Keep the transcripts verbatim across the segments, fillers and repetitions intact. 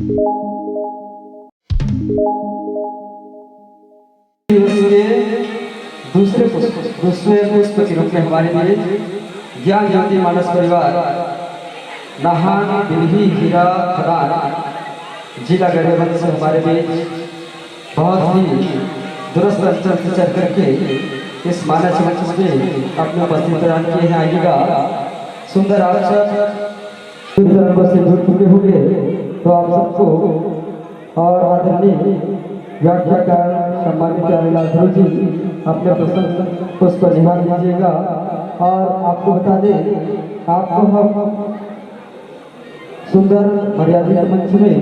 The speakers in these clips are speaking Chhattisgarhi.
उसके दूसरे पुष्प, दूसरे पुष्प के रूप में हमारे बीच ज्ञान ज्योति मानस परिवार, नाहन बिल्ही हीरा खदान, जिला गरियाबंद से हमारे बीच बहुत ही दूरस्थ अंचल से चल करके इस मानस मंच में अपनी उपस्थिति प्रदान किए हैं। आइएगा, सुंदर आप सब दूर दराज से जुड़ चुके होंगे, तो आप सबको और आदरणीय व्याख्याकार सम्मानित प्यारेलाल ध्रुव जी अपने प्रशंसा पुष्प निहार लीजिएगा। और आपको बता दें, आपको हम सुंदर मर्यादित मंच में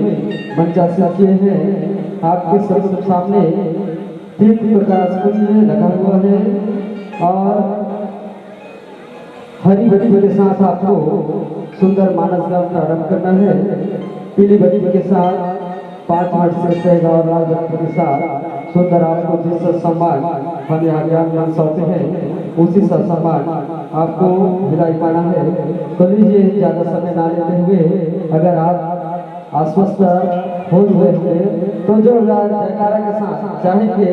मंचासन किए हैं। आपके सब सामने दीप प्रकाश कुंज में लगा हुआ है और हरी बत्ती के साथ आपको सुंदर मानस गान प्रारंभ करना है। पीली बत्ती के साथ पाँच मिनट से रहेगा और लाल बत्ती के साथ सुंदर आपको जिस सम्मान हम यहाँ ज्ञान दान सौंपे हैं, उसी सा सम्मान आपको विदाई पाना है। तो लीजिए, ज़्यादा समय ना लेते हुए अगर आप आश्वस्त हो गए होंगे तो जोरदार जयकारा के साथ चाहेंगे।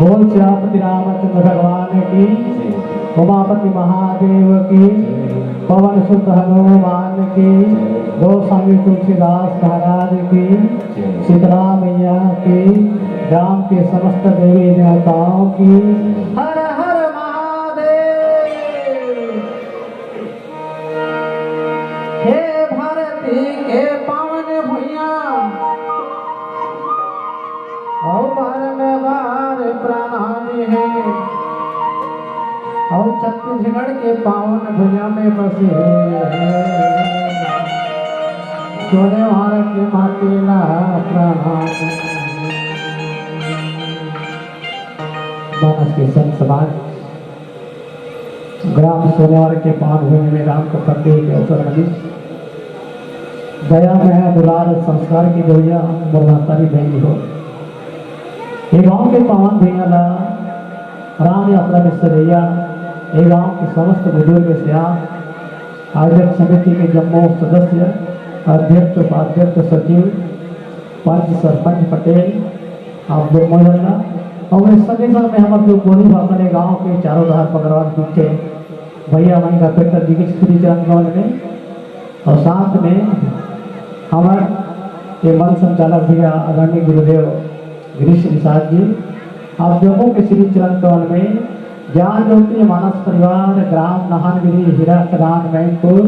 बोल सियापति रामचंद्र भगवान की, उमापति महादेव की। पवन सुत हनुमान की, गोस्वामी तुलसीदास महाराज की, शीतला मैया की, ग्राम के समस्त देवी देवताओं की। हर हर महादेव। हे भारती के पावन भुइया, अउ बार में बार प्रणाम हे। अउ छत्तीसगढ़ के पावन भुइया में बसे हे सोनेवार के माटी ला प्रणाम। मानस के संत समाज, ग्राम सोनेवार के पावन भूमि में राम कथा के अवसर बनिस। दया, मया, दुलार, संस्कार के देवइया मोर महतारी बहिनी हो, ये गांव के पावन भुइयां ला राम यात्रा के सजइया, ये गांव के समस्त बुजुर्ग, सियान, आयोजक समिति के जम्मो सदस्य, अध्यक्ष, उपाध्यक्ष, सचिव, पंच, सरपंच, पटेल, आप जम्मो झन ला, अउ ए संगे संग में हमर जो बोली भाखा ले गांव के चारों डहर पगरवा के पीछे भैया मन का पेटर जी के श्री चरण कमल में, अउ साथ में हमर ये मंच संचालक भैया आदरणीय गुरुदेव गिरीश निषाद जी, आप जम्मो के श्री चरण कमल में ज्ञान ज्योति मानस परिवार, ग्राम नाहनगिरी, हीरा खदान, मैनपुर,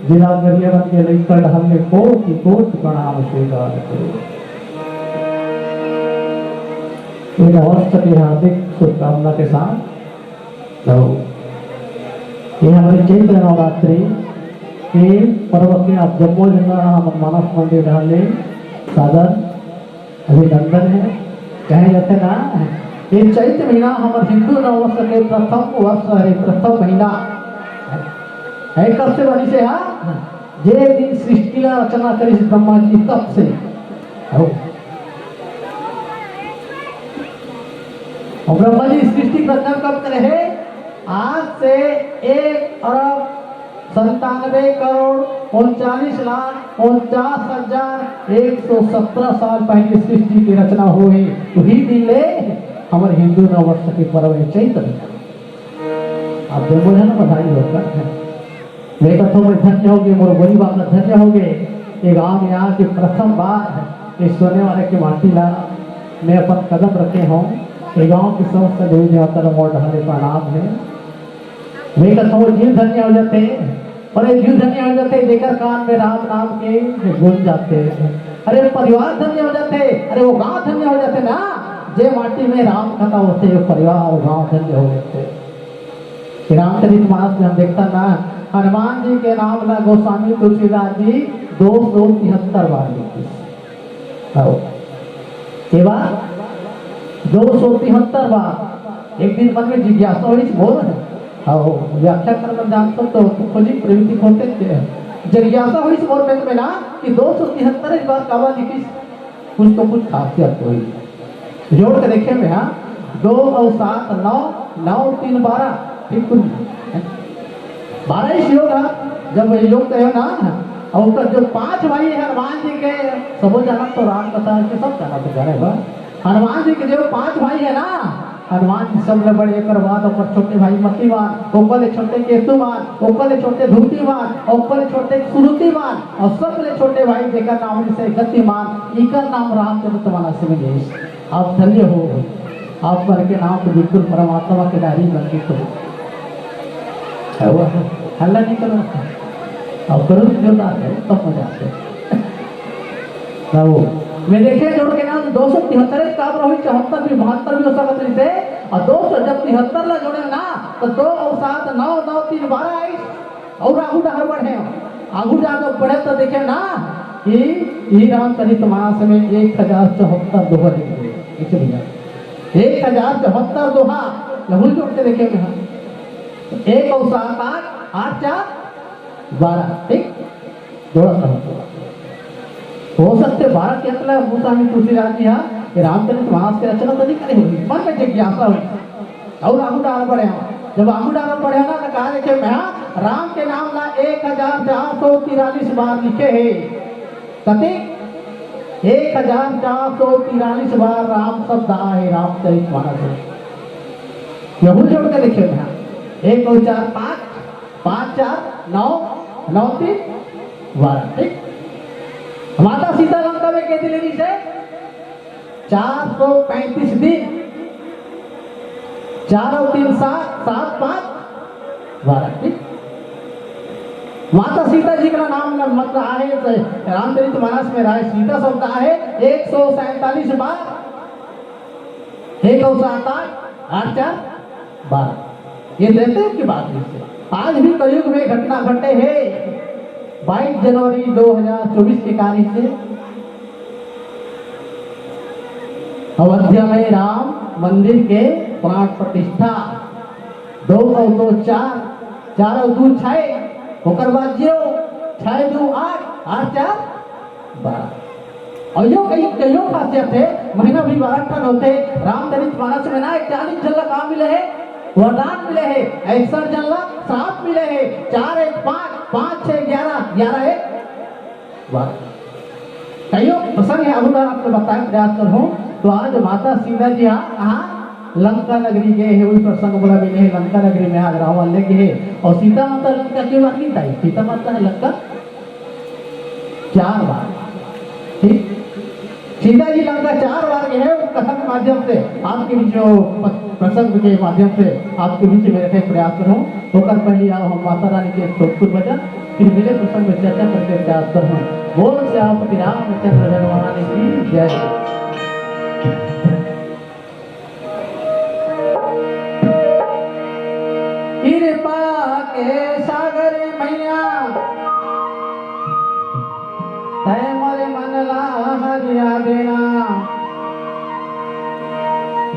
जिला गरियाबंद के लइका डहर ले कोटि कोटि प्रणाम स्वीकार करो। ये नववर्ष के हार्दिक शुभकामना के साथ, तो ये हमर चैत्र नवरात्रि के पर्व के आप जम्मो झन ला हमर मानस मंदिर डहर ले सादर अभिनंदन हे। कहे जाथे ना, ये चैत महीना हमर हिंदू नववर्ष के प्रथम वर्ष हे, प्रथम महीना हे। कब से बनिस हे? हाँ, जे दिन सृष्टि ला रचना करिस ब्रह्मा जी, तब से। हो। अउ ब्रह्मा जी सृष्टि के रचना कब करे हे? आज से एक अरब संतानवे करोड़ उनचालीस लाख उनचास हजार एक सौ सत्रह साल पहले सृष्टि के रचना होए हे। उही दिन ले हमर हिंदू नववर्ष के पर्व हे चैत्र। आप जम्मो झन बधाई हो। मैं कथों, मैं धन्य होगे, मोर बोली बाबा धन्य होगे। ये गांव में आके प्रथम बार ये सोनेवार के माटी ला मैं अपन कदम रखे हों। ये गांव के समस्त देवी देवता ला मोर डहर ले प्रणाम हे। मैं कथों, जीव धन्य हो जाथे, अउ ये जीव धन्य हो जाथे जेकर कान में राम नाम के गूंज जाथे। अरे परिवार धन्य हो जाथे, अरे वो गांव धन्य हो जाथे ना, जे माटी में राम कथा होथे, वो परिवार अउ गांव धन्य हो जाथे। रामचरित मानस में हम देखथन ना, हनुमान जी के नाम ला गोस्वामी तुलसीदास जी दो सौ तिहत्तर बार लिखिस। हव। के बार? दो सौ तिहत्तर बार। एक दिन मन में जिज्ञासा होइस मोर। हव, व्याख्या करना जानथो तो, तो खोजी प्रवृत्ति होथे के। जिज्ञासा होइस मोर मन में ना कि दो सौ तिहत्तर बार काबर लिखिस, कुछ तो कुछ खासियत होही। जोड़ के देखे में, हाँ, दो अउ सात नौ, नौ तीन बारह, ठीक कुल बारह ही योग हे। जब ये योग कहे ना, अउ ओकर जो पांच भाई हे हनुमान जी के, सबो जानत तो राम कथा के, सब जानत तो जाने बा। हनुमान जी के जो पांच भाई हे ना, हनुमान जी सबले बड़े, एकर बाद ओकर छोटे भाई मतिमान, ओकर ले छोटे केतुमान, ओकर ले छोटे धूतिमान, ओकर ले छोटे सुरुतिमान, अउ सबले छोटे भाई जेकर नाम से गतिमान, इकर नाम रामचरित मानस में हे। आप धन्य हो, आप मन के नाम तो बिल्कुल परमात्मा के डायरी में अंकित हो। हल्ला नहीं करो, आप करो जोरदार से, तब मजा आथे। मैं देखे जोड़ के नाम दो सौ तिहत्तर काबर होही, चौहत्तर भी, बहत्तर भी हो सकत रहिसे, अउ दो सौ जब तिहत्तर ला जोड़े ना, तो दो अउ सात, नौ, नौ तीन बारह आइस। अउ आगू डहर बढ़े, आगू डहर जब बढ़े तो देखे ना कि ई रामचरित मानस में एक हजार चौहत्तर दोहा लिखे हे। एक हजार चौहत्तर दोहा, लहू जोड़ के देखे में। एक अउ सात आठ, आठ चार बारह, ठीक? जोड़ा था। हो सकथे बारह के अंक ला गोस्वामी तुलसीदास जी हा ये रामचरित मानस के रचना तो नहीं करे होही, मन में जिज्ञासा होही। अउ आगू डहर बढ़े हो, जब आगू डहर बढ़े हो ना, तो कहा देखे में, हाँ, राम के नाम ला एक हजार चार सौ तिरालीस बार लिखे हे। कते? एक हजार चार सौ तिरालीस बार राम शब्द आए हे रामचरित मानस में। लहू जोड़ के देखे में, हाँ, एक अउ चार पाँच, पाँच चार नौ, नौ तीन बारह, ठीक। माता सीता लंका में के दिन रहिस हे? चार सौ पैंतीस दिन। चार और तीन सात, सात पाँच बारह, ठीक। माता सीता जी का नाम न, मतलब आहे, रामचरित मानस में रहे, सीता शब्द आहे एक सौ सैंतालीस बार। एक और सात आठ, आठ चार बारह। ये देते हैं कि बात इससे। आज भी कलयुग में घटना घटे है, बाईस जनवरी दो हज़ार चउबीस के तारीख से अयोध्या में राम मंदिर के प्राण प्रतिष्ठा। दो और दो चार, चार और दो छः, ओकर बाद जीरो, छः दो आठ, आठ चार बारह। और यो कई, कईयो खासियत हे, महीना भी बारह ठन होथे। रामचरित मानस में ना चालीस झन ला का मिले हे? वरदान मिले हे। इकसठ झन ला श्राप मिले हे। चार एक पाँच, पाँच छः ग्यारह, ग्यारह एक बारह। कईयो प्रसंग हे, अभी मैं आपको बताए प्रयास करहूँ। तो आज माता सीता जी हा कहाँ? लंका नगरी गे हे, वही प्रसंग बोला मिले हे, लंका नगरी में आज रावण ले गे हे। और सीता माता लंका के बार नहीं आई, सीता माता हे लंका चार बार, ठीक? सीता जी लंका चार बार गे हे, वो कथा के माध्यम से, आपके बीच में वो प-, प्रसंग के माध्यम से आपके बीच में रखे प्रयास करहूँ। ओकर पहले आओ हम माता रानी के एक स्तोत्र भजन, फिर मिले प्रसंग में चर्चा करके प्रयास करहूँ। बोल सियापति रामचंद्र भगवान की जय। कृपा के सागर मैया, तै मोर मन ला हरिया देना।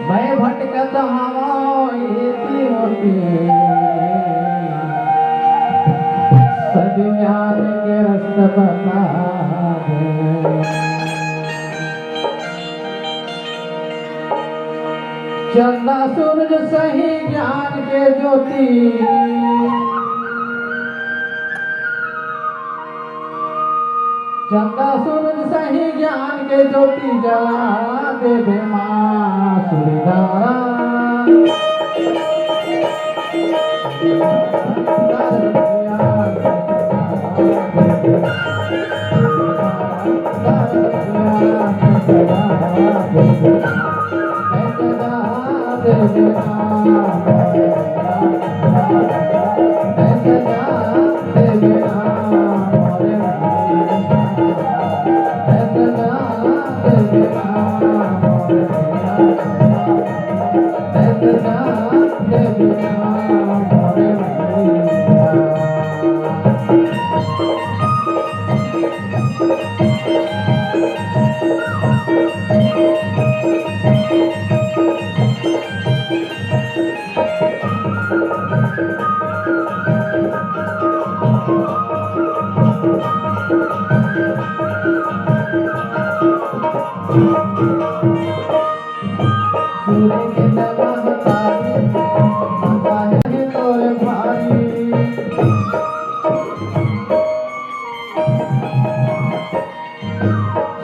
मैं भटकत हवं एती ओती, सत ज्ञान के रस्ता बता दे। चंदा सूरज सही ज्ञान के ज्योति, चंदा सूरज सही ज्ञान के ज्योति जला देबे माँ सूरदारा।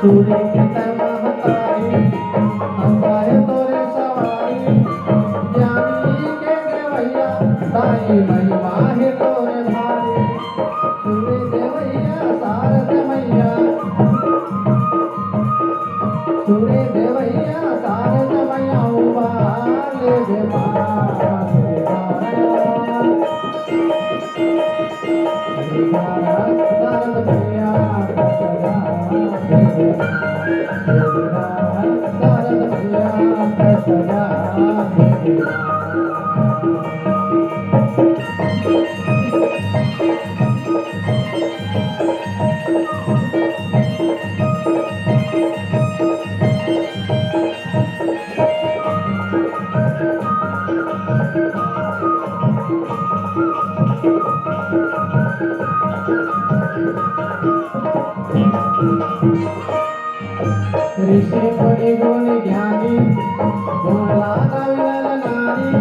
सूर्य के तय महतारी, हंसा हे तोरे सवारी, ज्ञानी के देवैया, ताई महिमा हे तोरे भारी। सूर्य देवैया, शारद मैया, सूर्य देवैया, शारद मैया, उबाल दे माँ। ऋषि मुनि गुण ज्ञानी, गुण लागा नर नारी,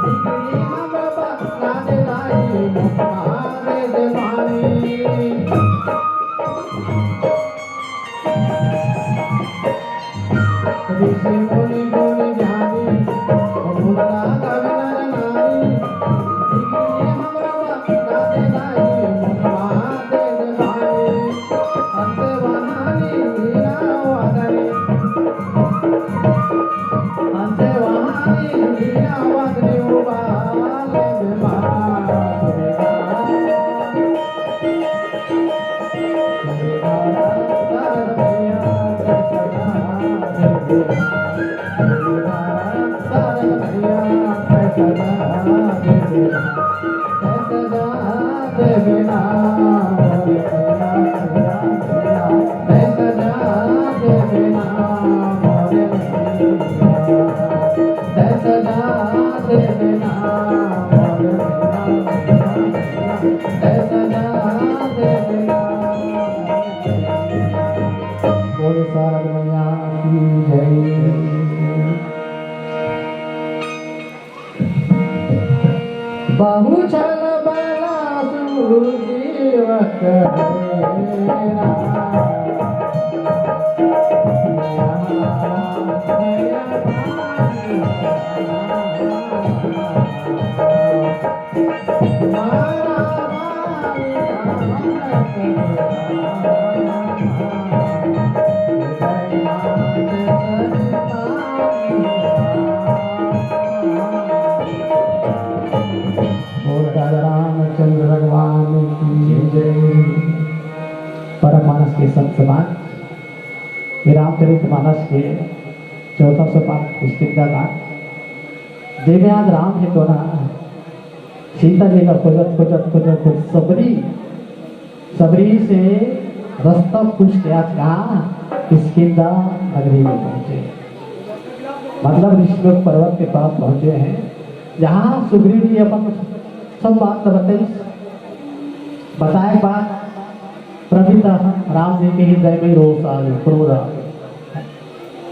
बिगड़ी हम बना दे लाई, मुख मारे दे पानी। ऋषि मुनि गुण ज्ञानी, भूला गगन नारी, बिगड़ी हमरा बना दे नारी, बोले शारद मैया की जय। बहु छल बला सुजीव कहे राम। बोल राजा रामचंद्र भगवान की जय। परम मानस के संत समाज, ये रामचरित मानस के चौथा सोपान किष्किंधा का, जेमे आज राम हे तो ना, सीता जी ला खोजत, खोजत, खोजत, खोजत सबरी, सबरी से रस्ता पूछ के आज कहाँ? किष्किंधा नगरी में पहुंचे। मतलब ऋषिमुख पर्वत के पास पहुंचे हैं, जहाँ सुग्रीव जी अपन सब बात ला बताइस, बताए के बाद प्रभुता राम जी के हृदय में रोष आ गए, क्रोध आ गए।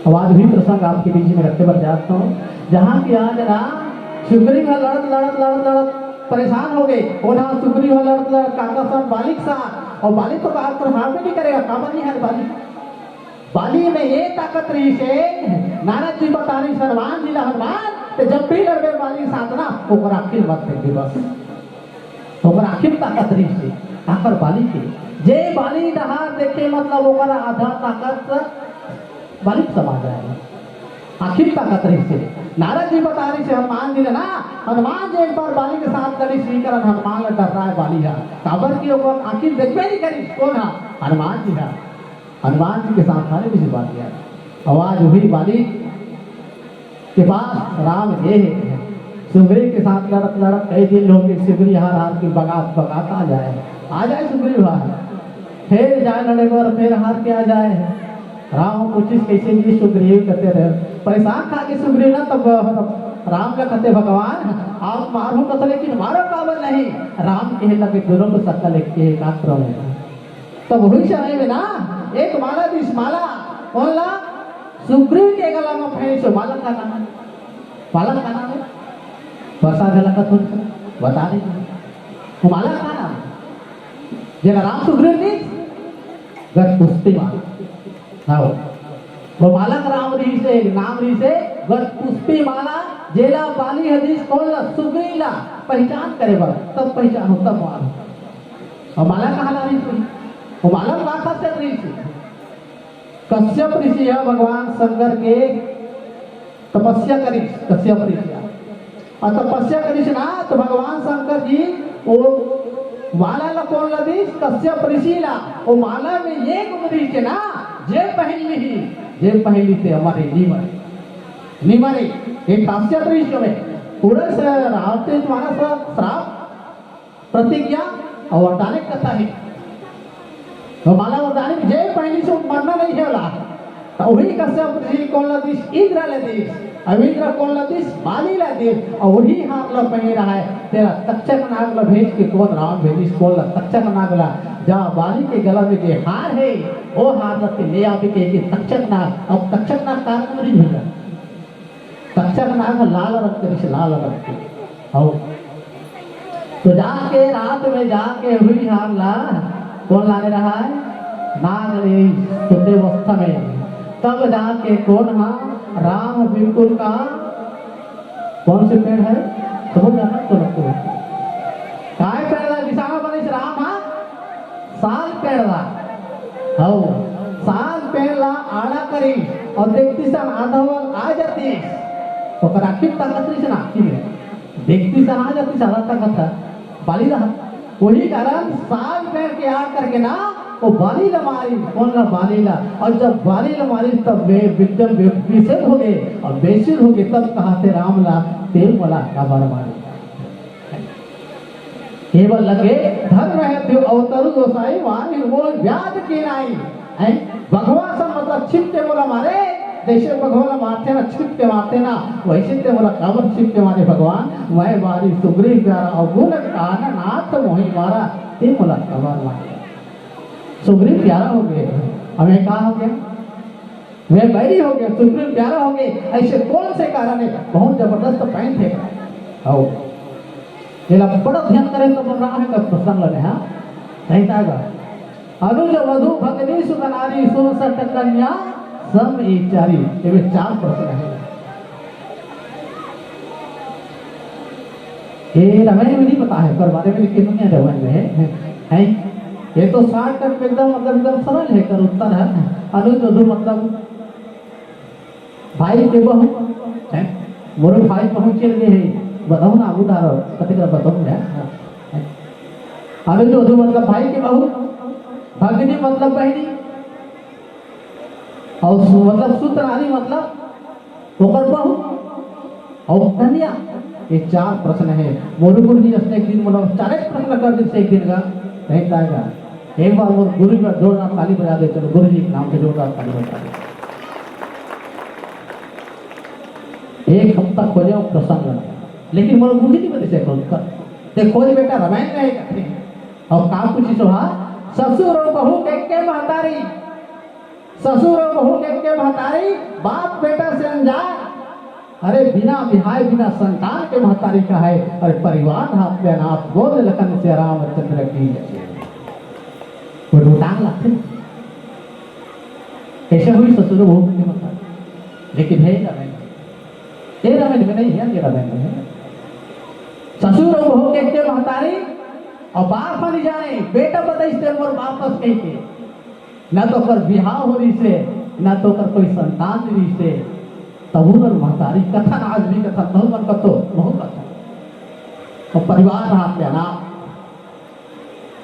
अब आज भी प्रसंग आपके बीच में रखते बर जाता हूँ, जहाँ की आज ना सुग्रीव ह लड़त, लड़त, लड़त, लड़त परेशान हो गए। ओढ़ा सुग्रीव ह लड़त, लड़त काका सन बाली के साथ, और बाली तो का प्रहार भी नहीं करेगा, काबर नहीं है बाली? बाली में ये ताकत रही से, नारद जी बता रही हनुमान जी ला, हनुमान, ते जब भी लड़बे बाली के साथ ना, ओकर आँखी मत देखे बस। ओकर आँखी में ताकत रही से, ताकत बाली के। जे बाली डहार देखे, मतलब ओकर आधा ताकत बाली के समा जाए। आँखी में ताकत रही से। नारद जी बता रही से हनुमान जी ला ना, हनुमान जी एक बार बाली के साथ लड़ी, श्री करन हनुमान ला डर्राए बाली हा। काबर कि ओकर आँखी में देखबे नहीं करी, कौन हा? हनुमान जी हा। हनुमान जी के साथ हारे किसी बात किया। आवाज हुई बाली के पास राम ये है। सुग्रीव के साथ लड़त लड़त कई दिन हो गए, सुग्रीव हार हार के बगात बगात आ जाए, आ जाए सुग्रीव हार, फिर जाए लड़े बर, फिर हार के आ जाए। राम पूछिस कैसे जी सुग्रीव कहते रहे, परेशान खा के सुग्रीव ना तब राम का कहते, भगवान आप मारो कस लेकिन मारो काबर नहीं? राम कहे लगे दोनों को सकल एक के एकात्र में। तब वही समय में ना एक माला दिस, माला, कौन ला? सुग्रीव के गला में पहने से माला का नाम है? माला का नाम है? प्रसाद लखत हो, बता दे। वो माला का नाम है? जेला राम सुग्रीव दिस, गज पुष्पी माला। हाँ, वो माला का नाम रही से, नाम रही से गज पुष्पी माला, जेला बाली ह दिस, कौन ला? सुग्रीव ला। पहचान करे बर, तब पहचान हो, तब मालूम। और माला कहाँ ला रही थी? वो माला में का खासियत रही थी? कश्यप ऋषि ह भगवान शंकर के तपस्या करिस, कश्यप ऋषि ह। और तपस्या करिस ना, तो भगवान शंकर जी वो माला ला कौन ला दिस? कश्यप ऋषि ला। वो माला में ये गुण रही थे ना, जे पहन ली, जे पहन ली ते अमर हे, नी मरे, नी मरे। एक खासियत रही इसमें। पूरा स-, रावते तुम्हारा स-, श्राप प्रतिज्ञा और वरदान के कथा है। तो माला वरदान में जे पहली से मरना नहीं है वाला। तो वही कश्यप जी कौन ला दिस? इंद्र ला दिस। अब इंद्र कौन ला दिस? बाली ला दिस। और वही हार ला पहन रहा है। तेरा तक्षक नाग ला भेज के कौन राम भेजिस? कौन ला तक्षक नाग ला? जा बाली के गला में जे हार है, वो हार ला ते ले आवे के, के तक्षक नाग। अब तक्षक नाग कारण नहीं भेजा। तक्षक नाग लाल रंग के, जैसे लाल रंग के। हौ। तो जाके रात में जाके हुई हार ला, कौन लाने रहा है? नाग ने सोते अवस्था में। तब जाके कौन हा? राम बिल्कुल का कौन से पेड़ है? समझ जाना तो रखो। काय पेड़ ला निशाना बनिस राम हा? साल पेड़ ला, हौ, साल पेड़ ला आड़ा करिस अउ देखतिस आधा वल आ जातिस, ओकर आँखी में ताकत रहिस ना, आँखी में देखतिस आ जातिस, आधा ताकत ह, बाली रहा। वही कारण साल पेड़ के आड़ करके ना, वो बाली ला मारिस, कौन ला? बाली ला। और जब बाली ला मारिस, तब वे एकदम बे-, बेचैन हो गए, और बेचैन हो गए, तब कहा थे राम ला, "तें मोला काबर मारे?" केवल लगे धर्म हेतु अवतरु गोसाई, मारे मोर व्याध के नाई। हैं? बघवा सन मतलब छिप के मोला मारे, जइसे बघवा ला मारथे ना, छिप के मारथे ना, वइसे तें मोला काबर छिप के मारे भगवान? मैं बारी सुग्रीव प्यारा अवगुण कान, नाथ मोहि मारा, तें मोला काबर मारे? सुग्रीव प्यारा हो गे, अब मैं का हो गेंव? मैं बैरी हो गेंव, सुग्रीव प्यारा हो गे, अइसे कोन से कारण हे? बहुत जबरदस्त point हे। आओ, एला बड़ा ध्यान करे तो बन रहा है, कब प्रसंग लगे, हाँ? सही कहा। अनुज वधु भगनी सुत नारी, सुन सट कन्या सम ए चारी। एमे चार प्रश्न हे। ये रामायण में नहीं पता है, पर बारे में लिखे नहीं है रामायण में, है, है। ये तो shortcut में एकदम, मतलब, एकदम सरल है, कर उत्तर है। अनुज वधु मतलब भाई के बहू, है, मोरो भाई बहू चल गए हैं, बताओ ना, आगू डारो, कति कर बताओ ना, है। अनुज वधु मतलब भाई के बहू, भगिनी मतलब बहनी, और सु-, मतलब सुत नारी मतलब ओकर बहू अउ कन्या, ये चार प्रश्न हे। मोर गुरु जी अइसने एक दिन मोला चारे प्रश्न कर दिस एक दिन का, कहीं जाएगा। एक बार मोर गुरु जी बर जोरदार ताली बजा दे, चलो गुरु जी के नाम से जोरदार ताली बजा दे। एक हफ्ता खोजे वो प्रसंग, लेकिन मोर गुरु जी नहीं बता सके उत्तर। ते खोज बेटा रामायण में एक अउ का पूछिस हा, ससुर अउ बहू के, के महतारी, ससुर अउ बहू के, के महतारी, बाप बेटा से अनजान। अरे बिना बिहाय बिना संतान के महतारी कहाय, अरे परिवार हाथ के अनाथ, बोल लखन से रामचंद्र की जय। वो रोटांग लगथे। कइसे होही ससुर अउ बहू के महतारी? लेकिन हे रामायण, हे रामायण में नहीं हे, हे रामायण में हे। ससुर अउ बहू के, के महतारी, अउ बाप ह नहीं जाने, बेटा बताइस ते मोर बाप अस कहिके। न तो ओकर बिहाव हो रहिस हे, न तो ओकर कोई संतान रहिस हे, तभो ओकर महतारी कथन, आज भी कथन, तहु मन कथो, महूं कथों। अउ परिवार राहत हे ना।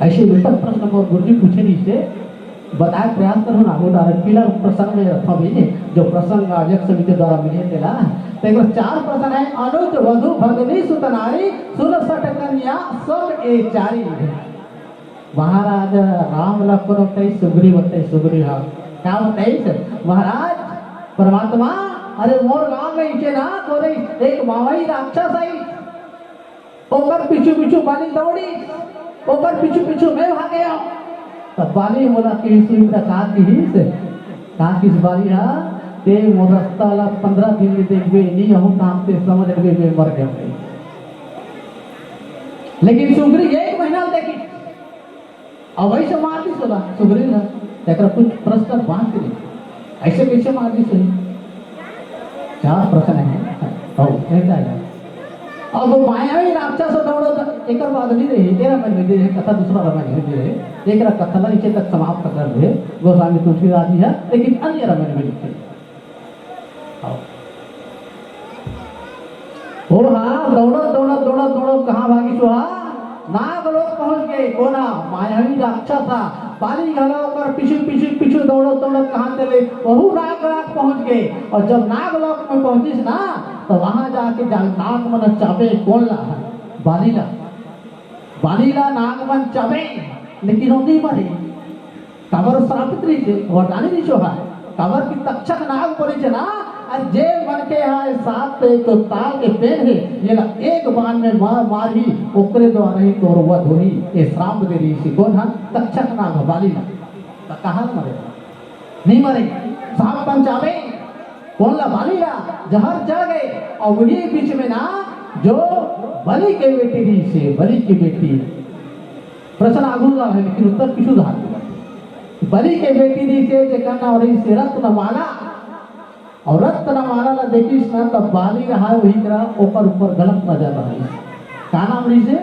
अइसे बेटा प्रश्न मोर गुरुजी पूछे रहिस हे, बताए प्रयास करहूं ना, वो direct पीला प्रसंग में रखा भी नहीं, जो प्रसंग आयोजक समिति द्वारा मिले तेला। तो एक बार चार प्रश्न हे, अनुज वधु भगनी सुत नारी, सुन सट कन्या सम ए चारी। महाराज राम लखन अउ तें सुग्रीव, तें सुग्रीव हा। का बताइस? महाराज, परमात्मा, अरे मोर गांव में इचे ना कोरे एक मावई राक्षस आई, ओकर पीछू पीछू बाली दौड़ी, ओकर पीछू पीछू मैं भागे हूं। तब बाली मोला कहिस, इंद्र का कहिस, का कहिस बाली हा, तें मोर रस्ता ला पंद्रह दिन में देखबे, नहीं आहूं काम ते समझ लेबे, मैं मर गेंव। लेकिन सुग्रीव एक महीना देखिस, अउ वइसे मार दिस ओला, सुग्रीव ला, तेकरा कुछ प्रश्न बांच नहीं। अइसे कइसे मार दिस ओला? चार प्रश्न हे। अउ, कहता है। अब वो मायावी राक्षस दौड़ो तो एकर बाद नहीं रही, तेरा मन में दे, कथा दूसरा रमन में दे, एकरा कथा ला इचे तक समाप्त कर दे, गोस्वामी तुलसीदास जी हे, लेकिन अन्य रमन में लिखे। आओ। ओ हा, दौड़त, दौड़त, दौड़त, दौड़त कहाँ भागिस ओ हा? नागलोक पहुंच गे। कोन हा? मायावी राक्षस हा। बाली घलो ओकर पीछू, पीछू, पीछू दौड़त, दौड़त कहाँ चले? वहू नागलोक पहुंच गे। अउ जब नागलोक में पहुंचिस ना, तो वहां जाके जा-, नाग मन चाबे कोन ला? बाली ला। बाली ला नाग मन चाबे, लेकिन वो नहीं मरे। काबर श्रापित रहिस हे, वरदानी रहिस हे। काबर कि तक्षक नाग बोलिस हे ना, अरे जे मनखे हा सात पे तो ताल के पेड़ हे, येला एक बाण में मार, मारही, ओकरे द्वारा ही तोर वध होही, ये श्राप दे रहिस हे। कोन हा? तक्षक नाग, बाली ला। त कहाँ मरे? नहीं मरे। श्राप पंचावे, कोन ला? बाली ला। जहर चढ़ गे, अउ वही बीच में ना, जो बलि के बेटी रहिस हे, बलि की बेटी, प्रश्न आगू ला हे, लेकिन उत्तर पीछू ला हे। बलि के बेटी रहिस हे, जेकर नाम रहिस हे रत्नमाला। अउ रत्नमाला ला देखिस ना, तब बाली रहा हे, वही करा, ओकर ऊपर गलत नजर रहा हे। का नाम रहिस हे?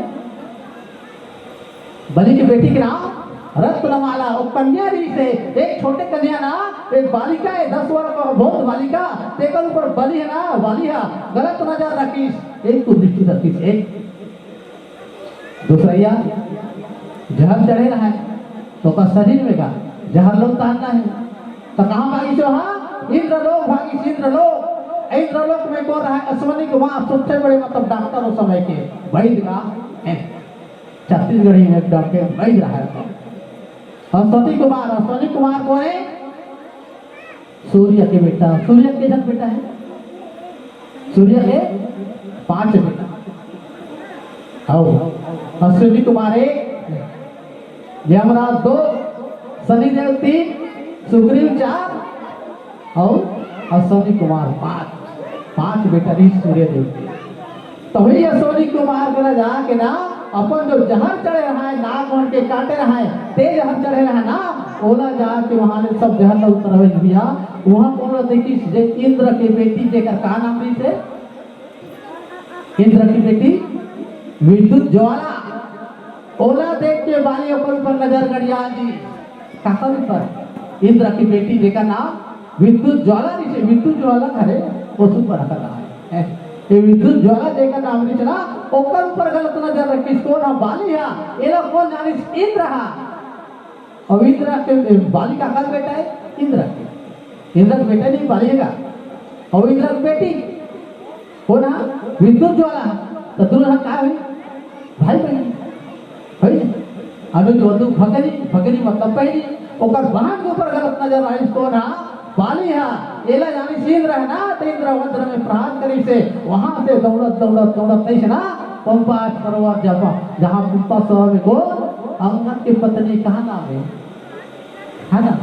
बलि के बेटी के नाम रत्नमाला। वो कन्या रहिस हे, एक छोटे कन्या ना, एक बालिका हे, दस वर्ष का बहुत बालिका, तेकर ऊपर बलि हे ना, बाली हा, गलत नजर रखिस, एक कुदृष्टि रखिस, एक दूसरइया जहर चढ़े रहा हे, तो ओकर शरीर में का जहर लोग तानना हे। तो कहाँ भागिस ओ हा? इंद्रलोक भागिस, इंद्रलोक। इंद्रलोक में कोन रहा हे? अश्विनी कुमार, सबसे बड़े मतलब डॉक्टर उस समय के, वैद्य का हे। छत्तीसगढ़ी में एकदम के मई रहा है। अश्वनी कुमार, अश्वनी कुमार कौन है? सूर्य के बेटा। सूर्य के झन बेटा है? सूर्य के पांच बेटा। आओ, अश्वनी कुमार एक, यमराज दो, शनिदेव तीन, सुग्रीव चार, अउ अश्वनी कुमार पांच, पांच बेटा रहिस सूर्यदेव के। तभी अश्वनी कुमार करा जाके ना अपन जो जहर चढ़े रहा है, नाग मन के काटे रहा है, तेज जहर चढ़े रहा है ना, ओला जाके वहां ले सब जहर ला उतरवे दिया। वहां कौन ला देखिस? जे इंद्र के बेटी, जेकर का नाम रहिस हे? इंद्र की बेटी विद्युत ज्वाला। ओला देख के बाली ओकर ऊपर नजर गड़िया जी। काकर ऊपर? इंद्र की बेटी जेकर नाम विद्युत ज्वाला रहिसे, विद्युत ज्वाला घरे ओसु पर हकला है। ये विद्युत ज्वाला जेकर नाम रहिसे ना, ओकर ऊपर गलत नजर रखिस। कौन हा? बाली हा। एला कौन जानिस? इंद्र हा। अउ इंद्र के, बाली काकर बेटा है? इंद्र के। इंद्र के बेटा नहीं, बाली हे का? अउ इंद्र के बेटी कौन हा? विद्युत ज्वाला। तो दूनों हा का हुई? भाई बहन। भाई, अभी तो दू भगनी, भगनी मतलब बहनी, ओकर बहन के ऊपर गलत नजर आइस। कौन हा? बाली हा। एला जानिस इंद्र हे ना, तो इंद्र वज्र में प्रहार करिसे। वहां से दौड़त, दौड़त, दौड़त तइसे ना, पंपा सरोवर जब, जहां पंपा सरोवर में कौन? अंगद के पत्नी, कहा नाम है? है ना?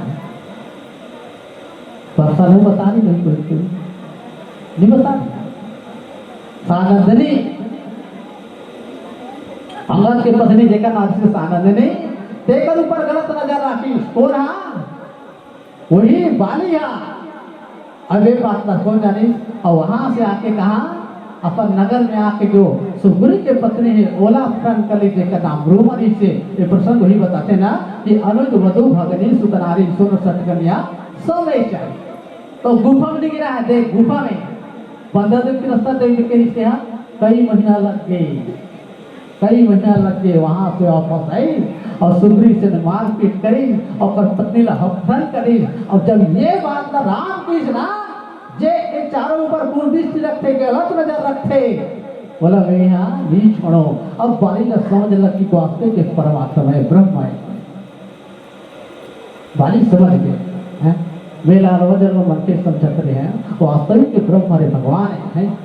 परसा नहीं बता रही, नहीं कोई, कोई नहीं बता रही। सानंदनी, अंगद के पत्नी जेकर नाम से सानंदनी, तेकर ऊपर गलत नजर राखिस। कौन हा? वही बाली हा। अब ये बात ला कौन जानिस? अउ वहां से आके कहा, अपन नगर में आके जो सुग्रीव के पत्नी हे, ओला अपहरण कर लीस, जेकर नाम रूमा रहिसे। ये प्रसंग वही बताथे ना कि अनुज वधु भगनी सुतनारी सुन सत कन्या सब चाहिए। तो गुफा में गिरा है, देख गुफा में पंद्रह दिन के रास्ता तय के रहिसे, कई महीना लग गए। कई महीना लग गए, वहां से वापस आई अउ सुग्रीव से मारपीट करी अउ ओकर पत्नी ला अपहरण करी। अउ जब ये बात ला राम कहिस ना, जे ये चारों ऊपर कुदृष्टि रखथे, गलत नजर रखथे, बोला, मैं यहाँ नहीं छोड़ो। अब बाली ला समझ लग कि वास्तव के परमात्मा है, ब्रह्म है। बाली समझ गए, हैं? मेला रोज मनखे समझत रहे हैं, वास्तविक के ब्रह्म हरे भगवान है, हैं?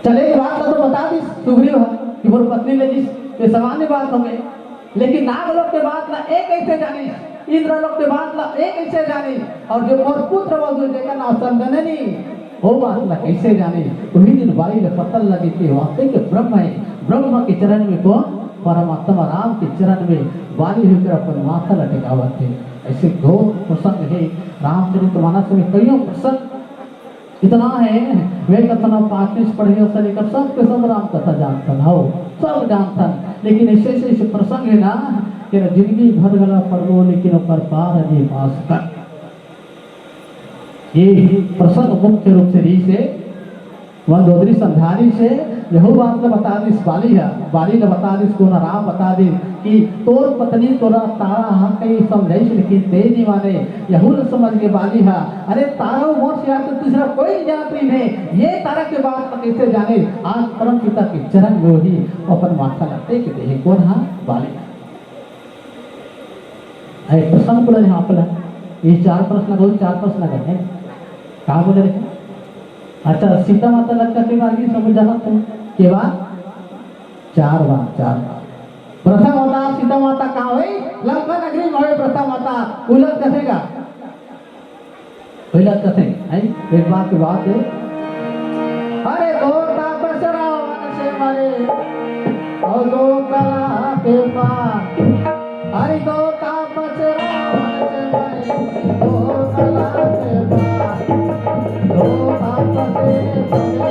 चले, एक बात ला तो बता दी सुग्रीव ह कि मोर पत्नी ले जिस, ये सामान्य बात हो गई, लेकिन नाग लोग के बात ला एक कैसे जानिस, इंद्र लोग के बात ला एक कैसे जानिस, और जो मोर पुत्र वधु जेकर नाम संदननी, वो बात ला कैसे जाने? उही दिन बाली ला पता लगे कि वास्तविक ब्रह्म है, ब्रह्म के चरण में कौन? परमात्मा राम के चरण में बाली होकर अपन माथा ला टिकावत हे। ऐसे दो प्रसंग है रामचरित मानस में, कईयों प्रसंग इतना है। वे कथन पाँच पढ़ियो से लेकर सब के सब राम कथा जानथन, हो, सब जानथन, लेकिन ऐसे ऐसे ऐसे प्रसंग है ना कि जिंदगी भर गला पड़बो लेकिन ओकर पार नहीं पा सकत। ये प्रसंग मुख्य रूप से रहिसे, मंदोदरी समझारिसे, यहू बात ल बता दिस बाली ह, बाली ल बता दिस, कोन राम बता दिस कि तोर पत्नी तोला तारा ह कई समझाइस, लेकिन ते नहीं माने। यहू ल समझ के बाली ह, अरे तारा मोर सिवा तो दूसरा कोई नहीं जानत रहिन हे, ये तारा के बात ल कैसे जाने? आज परम पिता के चरण में वही अपन माथा ल टेक दे हे। कोन ह? बाली ह। अरे, प्रसंग पूरा यहाँ पर है। ये चार प्रश्न को, चार प्रश्न करने। कहाँ बोले रहे? अच्छा, सीता माता लंका के बारे में सब जानत हो? के बार? चार बार, चार बार। प्रथम अवतार सीता माता कहाँ हुई? लंका नगरी में हुई प्रथम अवतार। उलट कथेगा। पहिला कथे, हैं? एक बार के बात है। अरे दो तापस रावण से मरे, और दो कला के पार। अरे दो तापस रावण से मरे, दो कला के पार। दो तापस से मरे।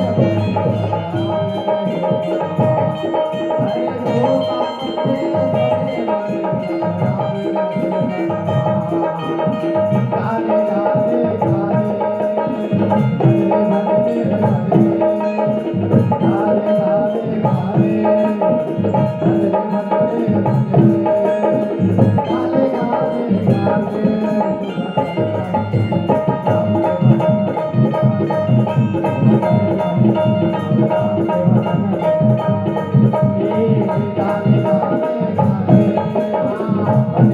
दो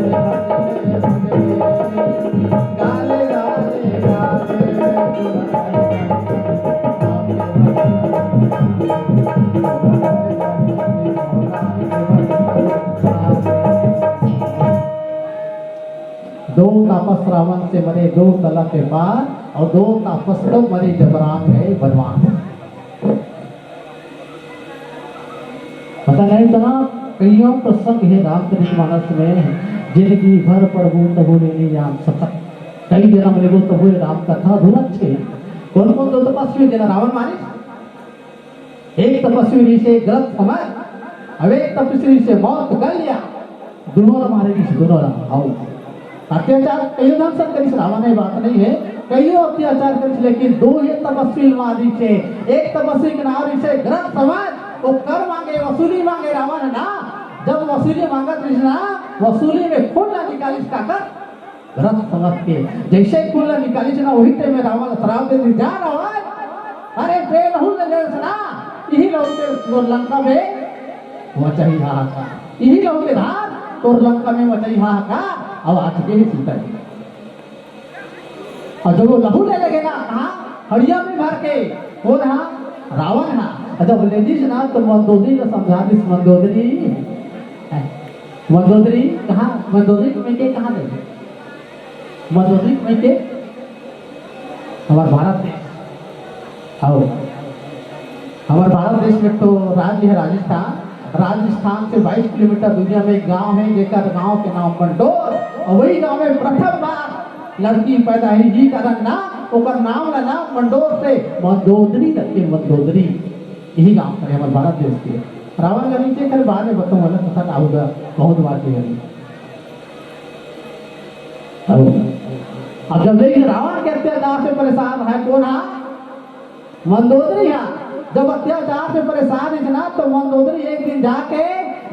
तापस रावण से मरे दो तला के पार, और दो तापस तो मरे जब राम गए वनवास। पता नहीं इतना कईयों प्रसंग हे रामचरित मानस में, जिंदगी भर प्रभु तहु ले नहीं जान सकत। कई जन्म लेबो तहु ले राम कथा अधूरा छे। कौन कौन दो तपस्वी जेला रावण मारिस? एक तपस्वी रहिसे गलत समझ, अउ एक तपस्वी रहिसे मौत गल्या। दोनों ला मारे रहिसे, दोनों ला। आओ। अत्याचार कईयों ढंग से करिस रावण, ये बात नहीं है। कईयों अत्याचार करिस, लेकिन दो ही तपस्वी मार रहिसे। एक तपस्वी के नाम रहिसे गलत समझ, वो कर मांगे, वसूली मांगे रावण हे ना। जब वसूली मांगत रहिस ना, वसूली में खून ला निकालिस काकर? गलत समझ के। जैसे खून ला निकालिस ना, वही टाइम में रावण ला श्राप दे दिस, जा रावण, अरे तें लहू ले लेस ना, इही लहू के तोर लंका में मचाही हाहाकार, इही लहू के धार तोर लंका में मचाही हाहाकार। अब आ चुके हे सीता जी। और जब वो लहू ले लगे ना, कहाँ? हड़िया में भर के। कौन हा? रावण हा। और जब ले दिस ना, तो मंदोदरी ला समझा दिस, मंदोदरी, मंदोदरी, कहाँ? मंदोदरी के मइके कहाँ दे? मंदोदरी के मइके? हमार भारत देश। आओ। हमार भारत देश में तो राज्य हे राजस्थान। राजस्थान से बाईस किलोमीटर दूरिया में एक गांव हे, जेकर गांव के नाम मंडोर। और वही गांव में प्रथम बार लड़की पैदा हुई, जी कारण ना, ओकर नाम ला ना मंडोर से मंदोदरी रखे, मंदोदरी। यही गांव हे हमार भारत देश के। रावण ला नीचे कर बाद में बताऊं, अलग कथा का होगा, बहुत बात हे। अब जब देख रावण के अत्याचार से परेशान हे, कौन हा? मंदोदरी हा। जब अत्याचार से परेशान रहिस ना, तो मंदोदरी एक दिन जाके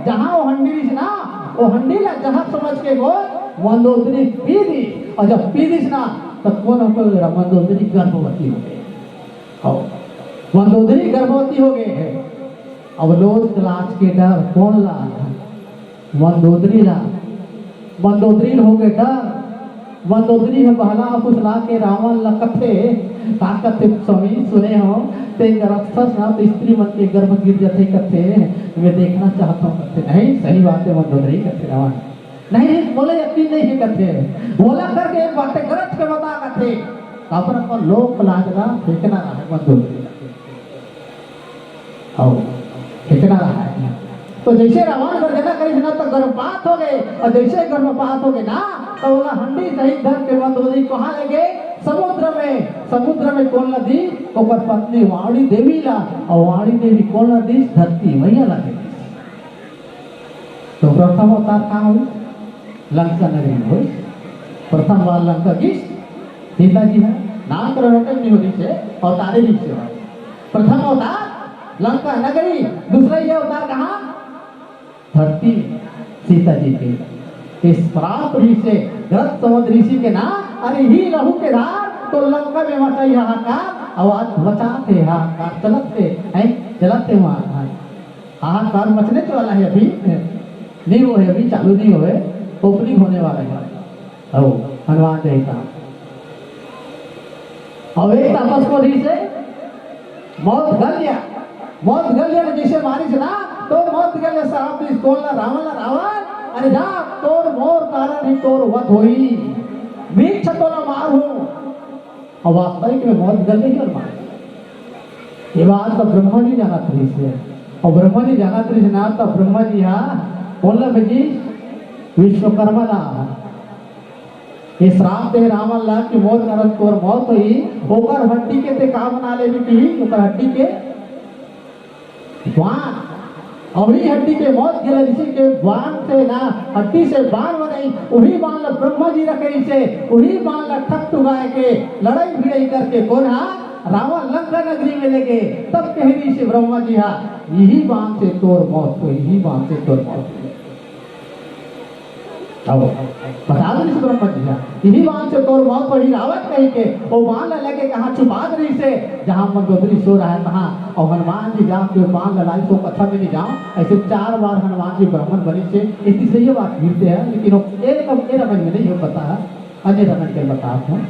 जहाँ वो हंडी रहिस ना, वो हंडी ला जहर समझ के वो मंदोदरी पी दिस। और जब पी दिस ना, तो कौन हो गए? मंदोदरी गर्भवती हो गई। और मंदोदरी गर्भवती हो गए हे। अब लोग लाज के डर कौन ला? मंदोदरी ला। मंदोदरी ल होगे डर। मंदोदरी ह बहला फुसला के रावण ल कथे, "का कथे स्वामी, सुने हो, तें गर्भस्थ ना, तो स्त्री मन के गर्भ गिर जथे," कथे, "मैं देखना चाहता हूँ," कथे। "नहीं, सही बात हे मंदोदरी," कथे रावण। "नहीं, नहीं, मोला यकीन नहीं हे," कथे। "मोला करके एक बात गरज के बता," कथे। अपन अपन लोक लाज ला फेंकना हे मंदोदरी ला। अउ फेंकना हे। तो जैसे रावण गर्जना करिस ना, तो गर्भपात हो गए, और जैसे गर्भपात हो गए ना, तो ओला हंडी सहित धर के मंदोदरी कहाँ ले गए? समुद्र में। समुद्र में कौन ला दी? ओकर पत्नी वाणी देवी ला। और वाणी देवी कौन ला दी? धरती मैया ला दी। तो प्रथम अवतार कहाँ हुई? लंका नगरी में होइस। प्रथम बार लंका गिस सीता जी हे, नामकरण नहीं होइस हे, अवतारे नहीं से। प्रथम अवतार लंका नगरी, दूसरा ये अवतार कहाँ? धरती सीता जी के। ये श्राप ऋषि, गलत समझ ऋषि के ना, अरे ही लहू के धार, तो लंका में मचाही हाहाकार, आवाज मचाथे हाहाकार, चलत हे, हैं? चलत हे वहाँ, हाँ। हाहाकार मचने तो वाला हे अभी, नहीं होए हे अभी, चालू नहीं होए हे, opening होने वाला हे। अउ हनुमान जी का। अउ एक तापस को दी से मौत गल्या, मौत गल्या ने जैसे मारिस ना, तो मौत गल्या श्राप दिस कोन ला? रावण ला। रावण, अरे जा, तोर मोर कारण ही तोर वध होई, वृक्ष तोला मारहूं। अउ वास्तविक में मौत गल्या ही और मार। ये बात तो ब्रह्मा जी जानत रहिस हे। अउ ब्रह्मा जी जानत रहिस ना, तो ब्रह्मा जी हा कोन ला भेजिस? विश्वकर्मा ला। ये श्राप दे रावण ला कि मोर कारण तोर मौत होई, ओकर हड्डी के तें का बना लेबे कि ओकर हड्डी के बाण, अउ ही हड्डी के मौत गल्या ऋषि के बाण से ना, हड्डी से बाण बनाई, उही बाण ला ब्रह्मा जी रखे रहिसे, उही बाण ला ठक ठुकाए के लड़ाई भिड़ाई करके कोन हा? रावण लंका नगरी में लेगे। तब कहे रहिसे ब्रह्मा जी हा, यही बाण से तोर मौत होई, यही बाण से तोर मौत होई। अब बता दो इस ब्रह्मा जी हा, यही बाण से तोर मौत होई रावण कही के, वो बाण ला लेके कहाँ छुपात रहिसे, जहाँ मंदोदरी सो रहय तहाँ। अउ हनुमान जी जाके पान ल लाइस, ओ कथा में नहीं जाओ। अइसे चार बार हनुमान जी ब्राह्मण बनिसे, ये तीसरइया बार फिरते हैं, लेकिन वो एक, एक रमन में नहीं हो पता है, अन्य रमन के बतावत हूँ।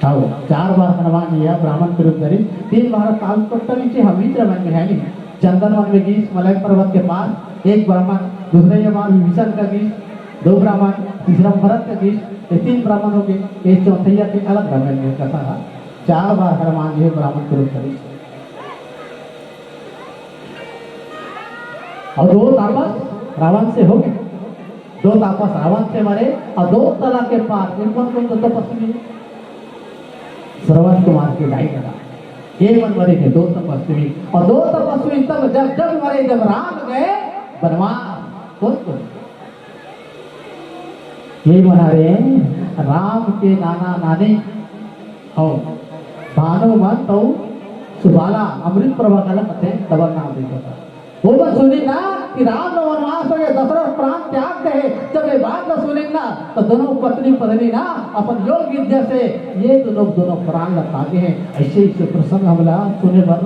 हव, चार बार हनुमान जी ह ब्राह्मण के रूप धरिस, तीन बार काल कट्टा नीचे हमीच रमन में है नहीं, चंदन वन में गीस, मलय पर्वत के पास, एक ब्राह्मण, दूसरइया बार विभीषण का गीस, दो ब्राह्मण, तीसरा भरत का गीस, ये तीन ब्राह्मण हो गए, ये चौथइया के अलग रमन में कथा है। चार बार हनुमान जी ह ब्राह्मण के रूप धरिस। अउ दो तापस रावण से हो गए, दो तापस रावण से मरे, अउ दो तला के पार, ये कौन कौन दो तपस्वी? श्रवण कुमार के दाई दादा, ये मन मरे थे दो तपस्वी, अउ दो तपस्वी तब जब जब मरे, जब राम गए बनवास। कौन कौन? ये मन हरे राम के नाना नानी, हव, भानु मंत अउ सुबाला, अमृत प्रभा काला कथे, डबल नाम दे देता। वो मन सुनिन ना कि राम ल वनवास हो गए, दशरथ प्राण त्याग दे हे। जब ये बात ल सुनिन ना, तो दोनों पत्नी पत्नी ना अपन योग विद्या से ये दोनों, दोनों प्राण ल त्यागे हे। ऐसे, ऐसे प्रसंग हमला सुने बर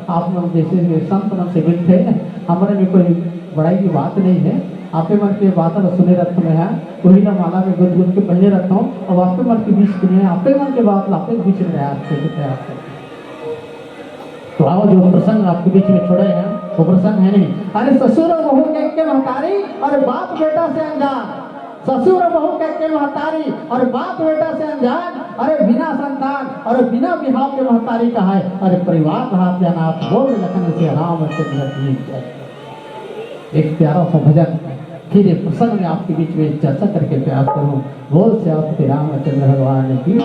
आप मन जैसे संत मन से मिलते हैं, हमारे में कोई बड़ाई की बात नहीं है। आपे मन के बात ल सुने रहत मैं ह, वही ल माला में गुंथ गुंथ के पहने रहत हूँ। अब आपे मन के बीच में, आपे मन के बात ल आपे के बीच में आप से, आप से। तो आओ, जो प्रसंग आपके बीच में छोड़े हैं, वो प्रसंग है नहीं। अरे ससुर बहू के, के महतारी, अरे बाप बेटा से अनजान, ससुर बहू के, के महतारी, अरे बाप बेटा से अनजान, अरे बिना संतान, अरे बिना बिहाव के महतारी कहाय, अरे परिवार रहा अनाथ, बोल लखन से रामचंद्र की जय। एक प्यारा सा भजन फिर एक प्रसंग में आपके बीच में चर्चा करके प्रयास करूं। बोल सियापति रामचंद्र भगवान की।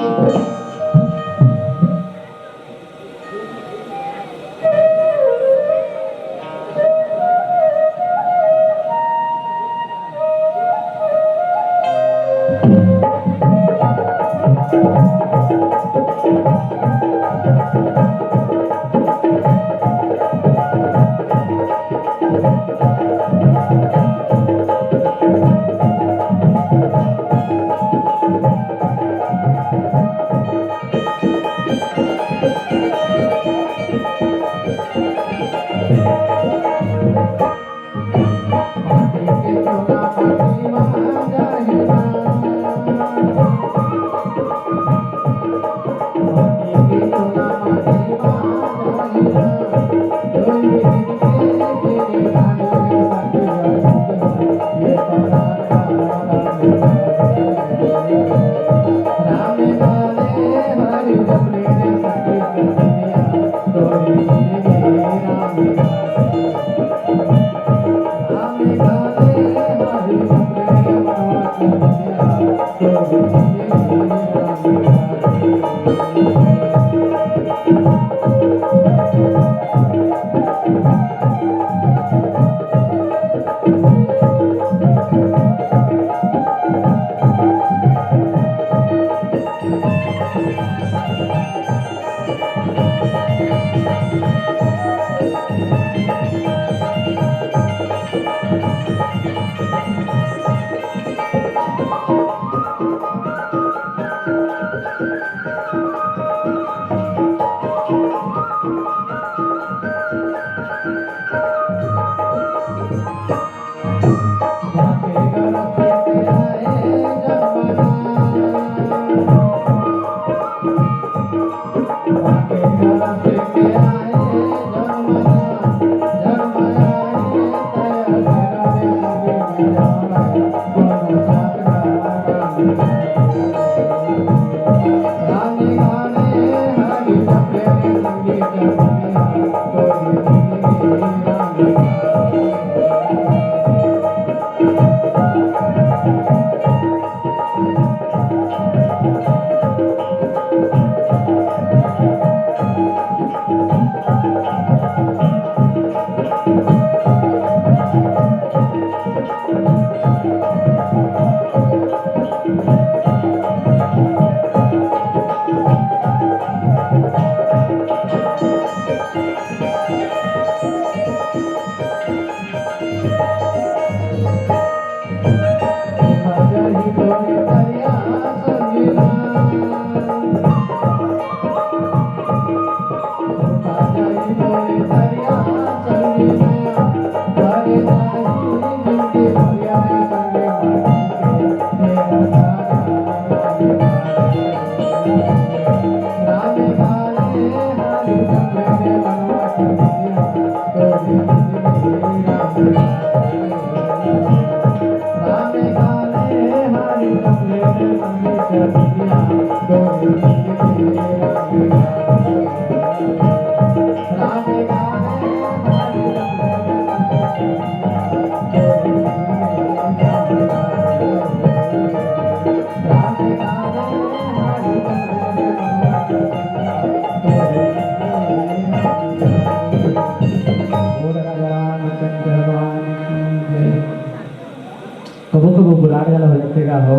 कभू कभू बुलाड़ घला हो जाथे गा हो।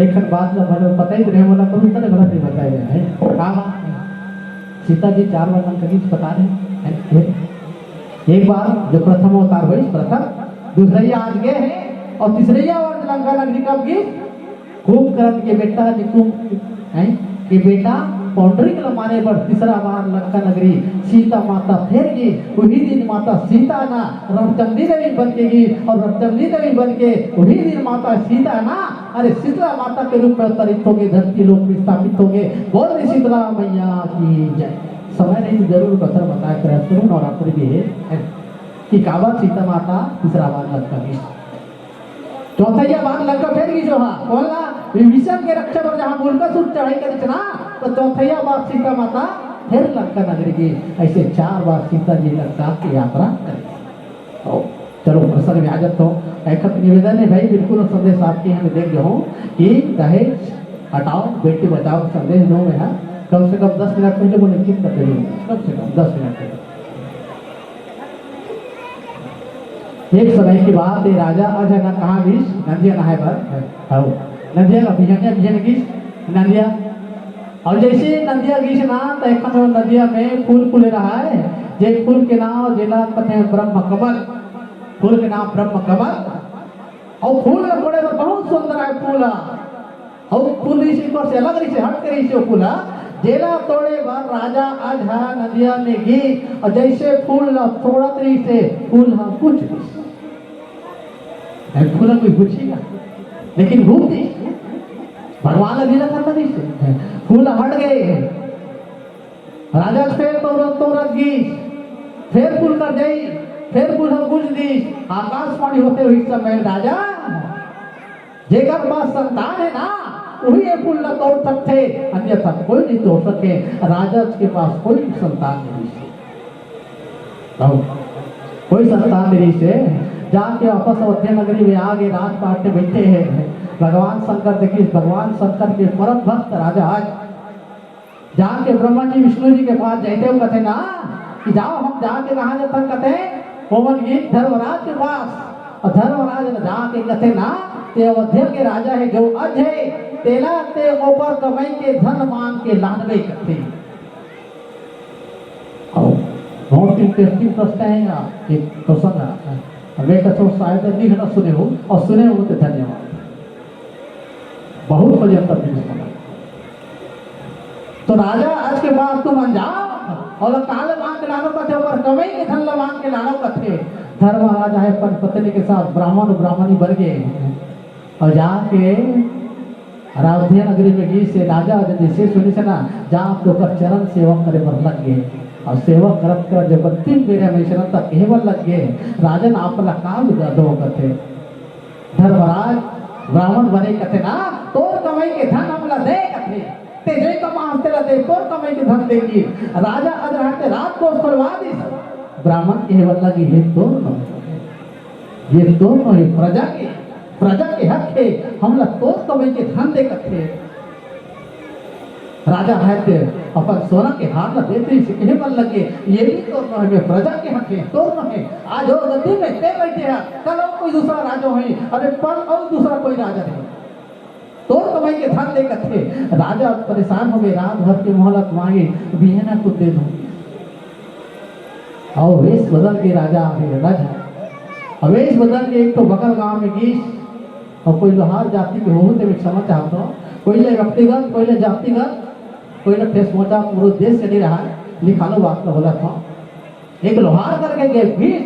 एक ठन बात ला भले पता ही रहे, मोला कभू तने गलत नहीं बताए गए है। का बात है? सीता जी चार बार लंका गीस, पता नहीं है? एक बार जो प्रथम अवतार हुई, प्रथम, दूसरैया आज गए हैं, और तीसरैया बार लंका नगरी कब गीस? कुंभकर्ण के बेटा जी कुंभ, हैं? के बेटा पौंडरिक ल मारे बर तीसरा बार लंका नगरी सीता माता फेर गी। वही दिन माता सीता ना रणचंडी देवी बन के गी, और रणचंडी देवी बन के वही दिन माता सीता ना, अरे, शीतला माता के रूप में अवतरित होगे, धरती लोक में स्थापित होगे। बोल रे शीतला मैया की जय। समय नहीं तो जरूर कथा बताया करे, शुरू नवरात्रि भी है, है कि काबर सीता माता तीसरा बार लंका गीस। चौथैया बार लंका फेर गीस हा, कौन ला? विभीषण के रक्षा बर जहाँ मूलका सूत्र चढ़ाई करिस ना, तो चौथैया बार सीता माता फेर लंका नगरी गीस। ऐसे चार बार सीता जी लंका की यात्रा करी। तो चलो, प्रसंग में आ जाता हूँ। एक निवेदन है भाई, बिल्कुल संदेश आपके यहाँ में देख रहा हूँ कि दहेज हटाओ, बेटी बचाओ संदेश दो में है। कम से कम दस मिनट पहले बोले, ठीक कर देंगे, कम से कम दस मिनट पहले। एक समय की बात है, राजा अजय ना कहाँ गीस? नदिया नहाए बर। हाँ, नदिया का बिहनिया, बिहनिया गीस नदिया। और जैसे नदिया गीस ना, तो एक ठन नदिया में फूल फूले रहा है, जे फूल के नाम, जेला कहते हैं ब्रह्म कमल। फूल के नाम ब्रह्म कमल। और फूल ला तोड़े बर बहुत सुंदर है फूल। और फूल रहिसे, एक बार से अलग रहिसे, हट के रहिसे वो फूल। जेला तोड़े बर राजा अजय नदिया में गीस, और जैसे फूल ला तोड़त रहिसे, फूल हा बुझ गीस। ए, फूल कोई बुझेगा, लेकिन घूम दी। भगवान ला लीला करना नहीं से। फूल हट गए। राजा फेर तोरत तोरत गीस, फेर फूल कर जाई, फेर फूल हम बुझ दीस। आकाशवाणी होते हुई समय राजा, जेकर पास संतान है ना, वही ये फूल ला तोड़ सकते, अन्यथा कोई नहीं तोड़ सके। राजा के पास कोई संतान नहीं है। अब कोई संतान नहीं से, जाके वापस अयोध्या नगरी में आगे राजपाट में बैठे हैं। भगवान शंकर देखिए, भगवान शंकर के परम भक्त राजा आज जाके ब्रह्मा जी विष्णु जी के पास जाते हुए कहते ना कि जाओ, हम जाके कहाँ जाते कहते, ओमन गीस धर्मराज के पास। और धर्मराज ने जाके कहते ना, ते अयोध्या के राजा है जो अज है, तेला ते ओकर कमाई के धन मांग के लानबे कहते। और बहुत इंटरेस्टिंग प्रश्न है, आप एक प्रसंग है। अब एक तो शायद नहीं ना सुने हो, और सुने हो तो धन्यवाद। बहुत पर्यंत भी सुना। तो राजा आज के बाद तुम अनजान और काल मांग के लानो कथे, ओकर कमाई के धन ला मांग के लानो कथे। धर्मराज है अपन पत्नी के साथ ब्राह्मण ब्राह्मणी बन गए और जाके अयोध्या नगरी में गीस हे राजा, जब जैसे सुनिस ना, जा तो ओकर चरण सेवा करे बर लग गए। और सेवा करत करत जब अंतिम बेरा में शरण तक कहे बर लग गए, राजन आप ला का विदा दो कथे। धर्मराज ब्राह्मण बने कथे ना, तोर कमाई के धन हमला दे कथे। ते जे कमास तेला दे, तोर कमाई के धन दे की। राजा अदरहा के राजकोष खोलवा दिस। ब्राह्मण कहे बर लगी, ये तोर नोहे, ये तोर नोहे, प्रजा के, प्रजा के हक है, हमला तोर कमाई के धन दे कथे। राजा है ते अपन सोना के हार ला देत रहिस, कहे बर लगे, ये भी तो नोहे, मैं प्रजा के हक है, तोर नोहे। आज ओ गद्दी में ते बैठे है, कल और कोई दूसरा राजा होही, अरे पल और दूसरा कोई राजा नहीं। तोर कमाई के धन दे कथे। राजा परेशान हो गए, रात भर के मोहलत मांगे, बिहना कुछ दे दो। और वेश बदल के राजा आ गए, राजा। अब वेश बदल के एक तो बगल गांव में गीस, और कोई लोहार जाति के होहू ते में क्षमा चाहत हो, कोई ले व्यक्तिगत, कोई ले जातिगत, कोई ले ठेस पहुंचा, पूरे देश से नहीं रहा है, लिखा लो बात का बोला था। एक लोहार करके गए, वेश,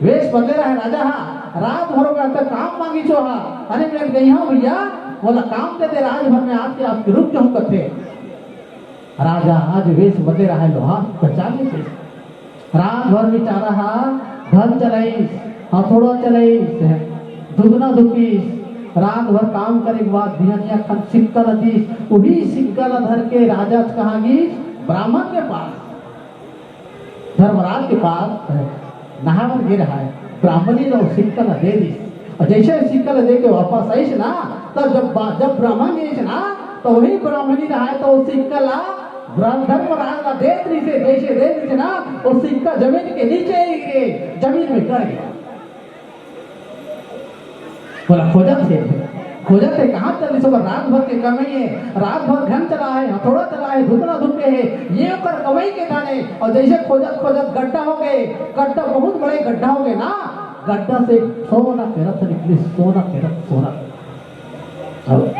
वेश बदले रहे राजा हा, रात भर का तक काम मांगी चो हा, अरे मैं गई हूँ भैया, बोला काम दे दे, रात भर में आके आपके रुक जाऊँ कथे। राजा आज वेश बदले रहा है, लोहार पहचान नहीं थे। रात भर बेचारा हा घर चलाइस, हथौड़ा चलाइस, दुगना दुखिस, रात भर काम करे के बाद बिहनिया खन सिक्का ल दिस, वही सिक्का ल धर के राजा कहाँ गिस? ब्राह्मण के पास, धर्मराज के पास नहावन गे रहा है। ब्राह्मणी ल सिक्का ल दे दिस, और जैसे सिक्का ल दे के वापस आइस ना, तब जब बा-, जब ब्राह्मण आइस ना, तो वही ब्राह्मणी रहा है, तो वो सिक्का ला ब्रा-, धर्मराज ला देत रहिसे, जैसे देत रहिसे ना, वो सिक्का जमीन के नीचे ही गिरे, जमीन में गड़ गया। बोला, खोजत हे, खोजत हे, कहाँ चल दिस? ओकर रात भर के कमई हे, रात भर घन चला हे, हथौड़ा चला हे, धुकना धुके हे, ये ओकर कमई के धन हे। अउ जइसे खोजत खोजत गड्ढा हो गे, गड्ढा बहुत बड़े गड्ढा हो गे ना, गड्ढा से सोना के रथ निकलिस, सोना के रथ, सोना। अब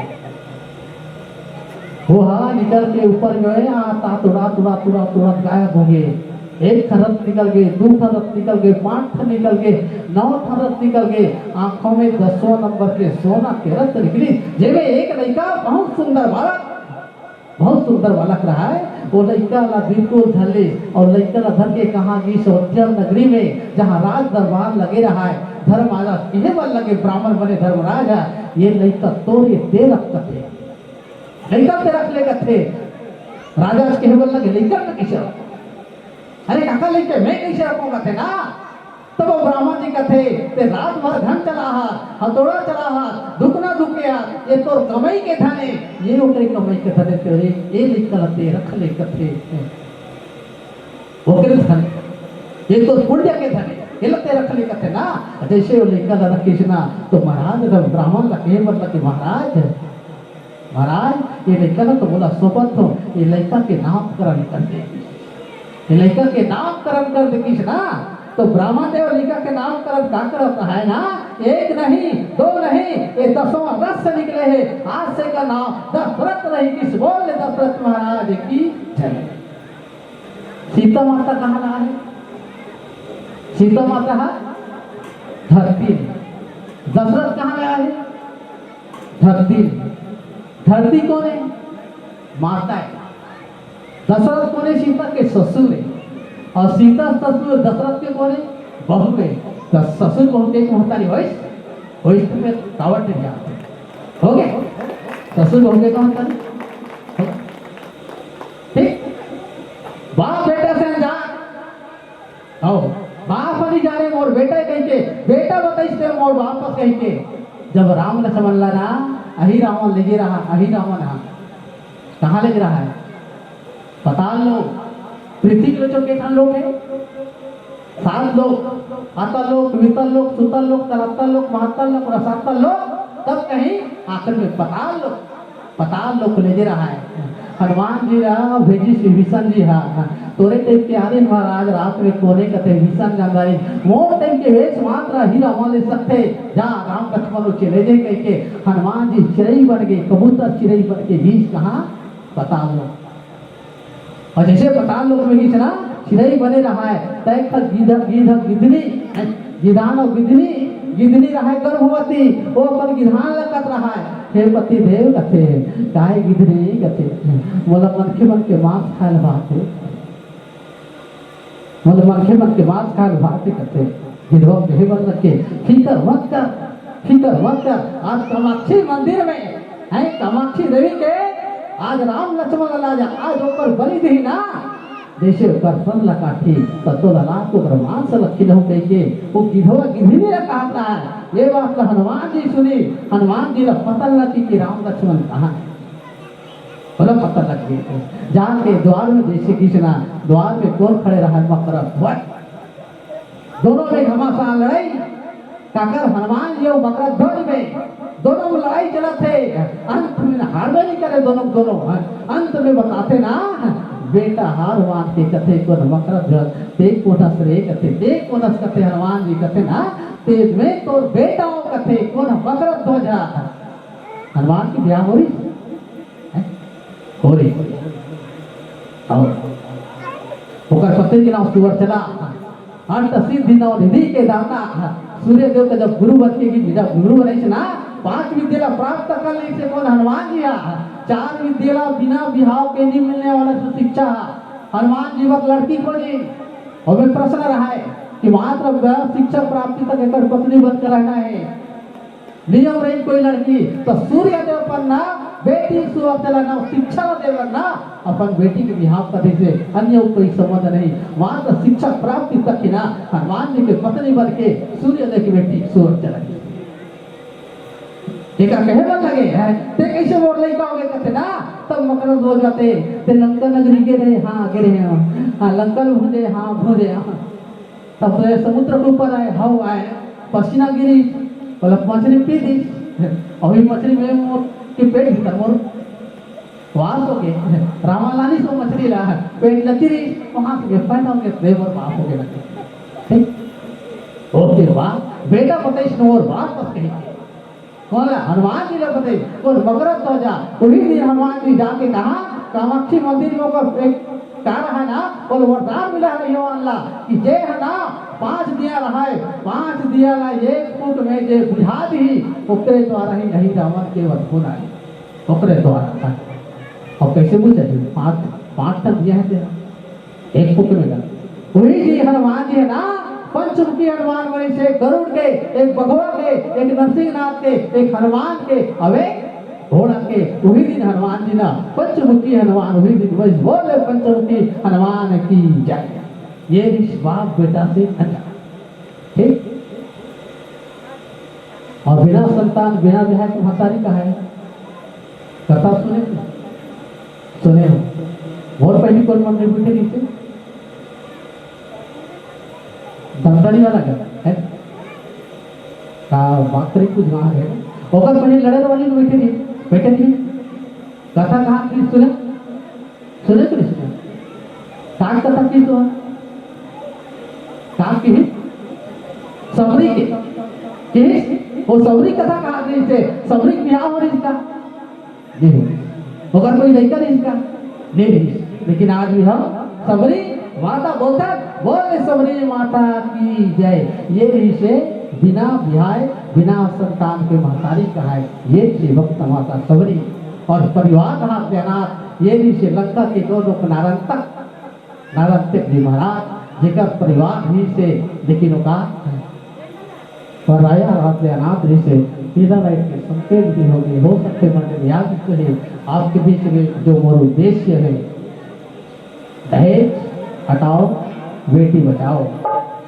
वो हा निकल के ऊपर जो है, आ, ता तुरंत, तुरंत, तुरंत, तुरंत गायब हो गे। एक ठन रथ निकल गे, दू ठन रथ निकल गे, पांच ठन निकल गे, नौ ठन रथ निकल गे। आंखों में दसवां नंबर के सोना के रथ निकली, जेमे एक लइका बहुत सुंदर बालक, बहुत सुंदर बालक रहा है। वो लइका ला बिल्कुल धर ले अउ लइका ला धर के कहाँ गिस? अयोध्या नगरी में, जहाँ राज दरबार लगे रहा है, धर्म राजा कहे बर लगे, ब्राह्मण बने धर्मराज है, ये लइका तोर, ये ते रख कथे। लइका ते रख ले कथे। राजा आज कहे बर लगे, लइका ल कइसे रखों? अरे काका, लइका मैं कइसे रखों कथे ना। तब वो ब्राह्मण जी कथे, ते रात भर घन चला हा, हथौड़ा चला हा, धुकना धुके हा, ये तोर कमई के धन हे, ये ओकरे कमई के धन हे, तेरे, ये लइका ल ते रख ले कथे। ओकरे धन हे, ये तोर पुण्य के धन हे, ये ल ते रख ले कथे ना। जइसे वो लइका ल रखिस ना, तो महाराज जब ब्राह्मण ल कहे बर लगे, महाराज, महाराज, ये लइका ल तो मोला सौंपत हों, ये लइका के नामकरण कर दे। ये लइका के नामकरण कर दे किस ना, तो ब्राह्मण देव लइका के नामकरण का करत हे ना, एक नहीं, दो नहीं, ये दसवां रथ से निकले हे। आज से एकर नाम दशरथ रही किस, बोल ले दशरथ महाराज की जय। सीता माता कहाँ ला हे? सीता माता हा धरती में। दशरथ कहाँ ला हे? धरती में। धरती कोन हे? माता हे। दशरथ कोन हे? सीता के ससुर हे। अउ सीता ससुर दशरथ के कोन हे? बहू हे। त ससुर बहू के एक महतारी होइस? होइस तो फिर काबर टेढ़ियाथे? हो गे? ससुर बहू के एक महतारी? हो गे? ठीक? बाप बेटा से अनजान। हव, बाप नइ जाने मोर बेटा कहिके, बेटा बताइस ते मोर बाप कहिके। जब राम लक्ष्मण ला ना, अही रावण लेगे रहा, अही रावण हा। कहाँ लेगे रहा हे? पाताल लोक, पृथ्वी के जो के ठन लोक हे, सात लोक, पाताल लोक, वितल लोक, सुतल लोक, तलतल लोक, महातल लोक, रसातल लोक, तब कहीं आखिर में पाताल लोक। पाताल लोक लेगे रहा हे। हनुमान जी ला भेजिस विभीषण जी हा, तोरे type के आदमी महाराज रात में कोने कथे विभीषण जान रही, मोर type के वेश मात्र ही रावण ले सकथे, जा राम लक्ष्मण उचे ले जे कहिके हनुमान जी चिरई बन गे, कबूतर चिरई बन के गीस कहाँ? पाताल लोक। अउ जइसे पाताल लोक में गीस ना, चिरई बने रहा हे, तय खत गीध, गीध, गिधनी, गिधान अउ गिधनी, गिधनी रहा हे गर्भवती, वो अपन गिधान ला कत रहा हे। हे पति देव कथे, काय गिधनी कथे, मोला मनखे मन के मांस खाय ल भाथे, मोला मनखे मन के मांस खाय ल भाथे कथे। गिधवा कहे बर लगे, फिकर मत कर, फिकर मत कर। आज कामाक्षी मंदिर में, हैं, कामाक्षी देवी के आज राम लक्ष्मण ला जा, आज ओकर बलि देही ना, जइसे ओकर सन ला काटही, त तोला लात ओकर मांस ला खिलहूं कहिके, वो गिधवा गिधनी ला कहत रहा हे। ये बात ला हनुमान जी सुनी, हनुमान जी ला पता लगा कि, कि राम लक्ष्मण कहाँ हे। ओला पता लग गे। जाके द्वार में जइसे गीस ना, द्वार में कोन खड़े रहा हे? मकरध्वज। दोनों में घमासान लड़ई, काकर हनुमान जी अउ मकरध्वज में दोनों में लड़ई चलत हे। अंत में हारबे नइ करे दोनों, दोनों, हाँ। अंत में बताथे ना, बेटा हार मान के कथे कोन मकरध्वज, ते कोन हस रे कथे, ते कोन हस कथे हनुमान जी कथे ना, ते मैं तोर बेटा हों कथे कोन मकरध्वज। हनुमान के बिहाव होइस? हैं? होइस। अउ ओकर पत्नी के नाम सुवर्चला। अष्ट सिद्धि नौ निधि के दाता। सूर्य देव के जब गुरु बन के भी, जब गुरु बनिस ना, पांच विद्या ला प्राप्त कर लिस कोन? हनुमान जी हा। चार विद्या ला बिना बिहाव के नइ मिलने वाला सुशिक्षा हा। हनुमान जी बर लड़की खोजिस। अउ ओमे प्रश्न रहा हे कि मात्र शिक्षा प्राप्ति तक एकर पत्नी बन के रहना हे। नियम रही कोई लड़की, त सूर्य देव अपन ना बेटी सुवर्चला ना शिक्षा ला देवन ना, अपन बेटी के बिहाव कर दिस, अन्य कोई संबंध नहीं। मात्र शिक्षा प्राप्ति तक ही ना, हनुमान जी के पत्नी बन के सूर्य देव की बेटी सुवर्चला। एका कहे बर लगे हे, ते कइसे मोर लइका होगे कथे ना, तब मकरध्वज जाथे, ते लंका नगरी गे रहे, हाँ, गे रहे, हाँ, हाँ, लंका ल भूंजे, हाँ, भूंजे, हाँ। तब तो ये समुद्र के ऊपर आए, हव आए, पसीना गिरी, बोला, मछली पी दी, अभी मछली में मोर के पेट भीतर मोर वास हो गए। रावण लानी सो मछली ला, पेट लची रही, वहां से पैदा हो गए, प्रेम और बाप हो गए। ठीक? ओके, वाह, बेटा बताइस न और बाप बस कही। कौन ला? हनुमान जी ला बताइस, बोल, मकर ध्वजा, वही दिन हनुमान जी जाके कहा, कामाक्षी मंदिर में ओकर एक का रहा ना, बोल, वरदान मिला है भगवान ला, कि जे है ना, पांच दिया रहा है, पांच दिया ला एक फुट में जे बुझा दी, ओकरे द्वारा ही नहीं रावण के वध होना है, ओकरे द्वारा था। और कैसे बुझा दी? पांच, पांच तक दिया है तेरा, एक फुट में का। वही जी हनुमान जी है ना, पंचमुखी हनुमान बने से गरुड़ के, एक बघवा के, एक नरसिंहनाथ के, एक हनुमान के, अब एक घोड़ा के। वही दिन हनुमान जी ना, पंचमुखी हनुमान, वही दिन वही बोले, पंचमुखी हनुमान की जय। ये रिश्ते बाप बेटा से अच्छा। ठीक? और बिना संतान, बिना ब्याह के महतारी कहा है? कथा सुने थे? सुने हो? बहुत पहली कौन मंदिर बैठे रही थे? दमदड़ी वाला का है? का बात करी कुछ वहां है? ओकर पहले लड़े वाली में बैठे रही, बैठे रही। कथा कहा कि सुने? सुने तो नहीं सुने? काट कथा की तो? काट की? सबरी के? कि? वो सबरी कथा कहा गई से, सबरी ब्याह हो रही इसका? नहीं हो। ओकर कोई लड़का नहीं इसका? नहीं रही। लेकिन आज भी हम सबरी माता बोलते, बोले सबरी माता की जय। ये रही से बिना ब्याह, बिना संतान के महतारी कहाए, ये थी भक्त माता सबरी। और परिवार रहा अनाथ, ये रही से लंका के दोनों किनारन तक, नारद देव जी महाराज, जेकर परिवार भी से, लेकिन ओका पराया रहा से, अनाथ भी से, इधर आए के संकेत भी हो गए। हो सकते मंडली याद कहे, आपके बीच में जो मोर उद्देश्य है, दहेज हटाओ, बेटी बचाओ,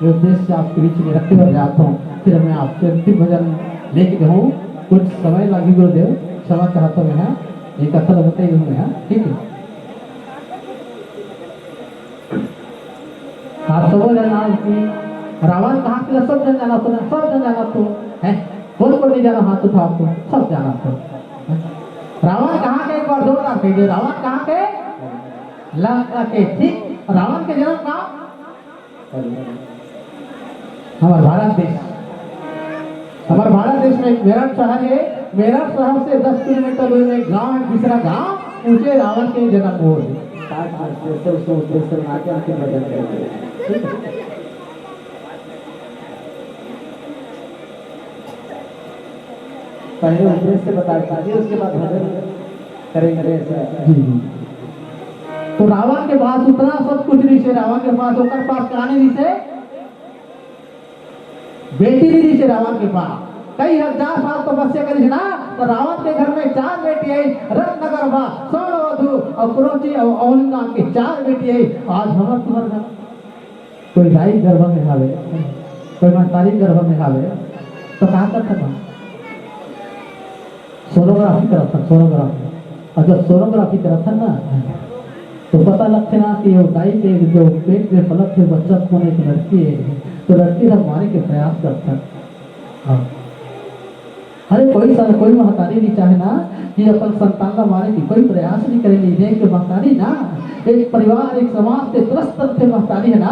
ये उद्देश्य आपके बीच में रखते हुए जाता हूँ। फिर मैं आपसे अंतिम भजन लेके हूँ, कुछ समय लगी गुरुदेव, क्षमा चाहता हूँ मैं, ये कथा तो बताई हूँ मैं, ठीक है। आप सबो जन नाम की रावण कहाँ के सब जन जाना सुना, सब जन जाना तो है। कौन कौन नहीं जाना हाथ उठाओ तो, सब जाना तो। रावण कहाँ के, एक बार जोरदार कह दे, रावण कहाँ के? लंका के। ठीक, रावण के जन्म कहाँ? हमार भारत देश, हमार भारत देश में एक मेरठ शहर है। मेरठ शहर से दस किलोमीटर दूर में एक गांव है, दूसरा गांव, उसे रावण के जन्म हो है। पाँच वर्ष से उसको उद्देश्य बना के अंतिम भजन करते हैं। पहले उद्देश्य बता दीजिए, उसके बाद भजन करेंगे ऐसे। जी, जी। तो रावण के पास उतना सब कुछ नहीं से, रावण के पास, ओकर पास का नहीं से, बेटी नहीं से रावण के पास। कई हजार साल तपस्या करी ना, तो रावण के घर में चार बेटी है, रत्न गर्भा, स्वर्ण वधु और कुरुचि और अवलिका के चार बेटी है। आज हमर तुम्हार घर कोई दाई गर्भ में हावे, कोई महतारी गर्भ में हावे, तो का करथन हम? सोनोग्राफी करथन, सोनोग्राफी। और जब सोनोग्राफी करथन ना, तो पता लगथे ना कि वो दाई के जो पेट में पलक थे, बच्चा कौन, एक लड़की है, तो लड़की ला मारे के प्रयास करथन। हाँ। अरे कोई सा-, कोई महतारी नहीं चाहे ना कि अपन संतान ला मारे की, कोई प्रयास नहीं करे, नहीं देख के महतारी ना, एक परिवार, एक समाज से त्रस्त रथे महतारी है ना,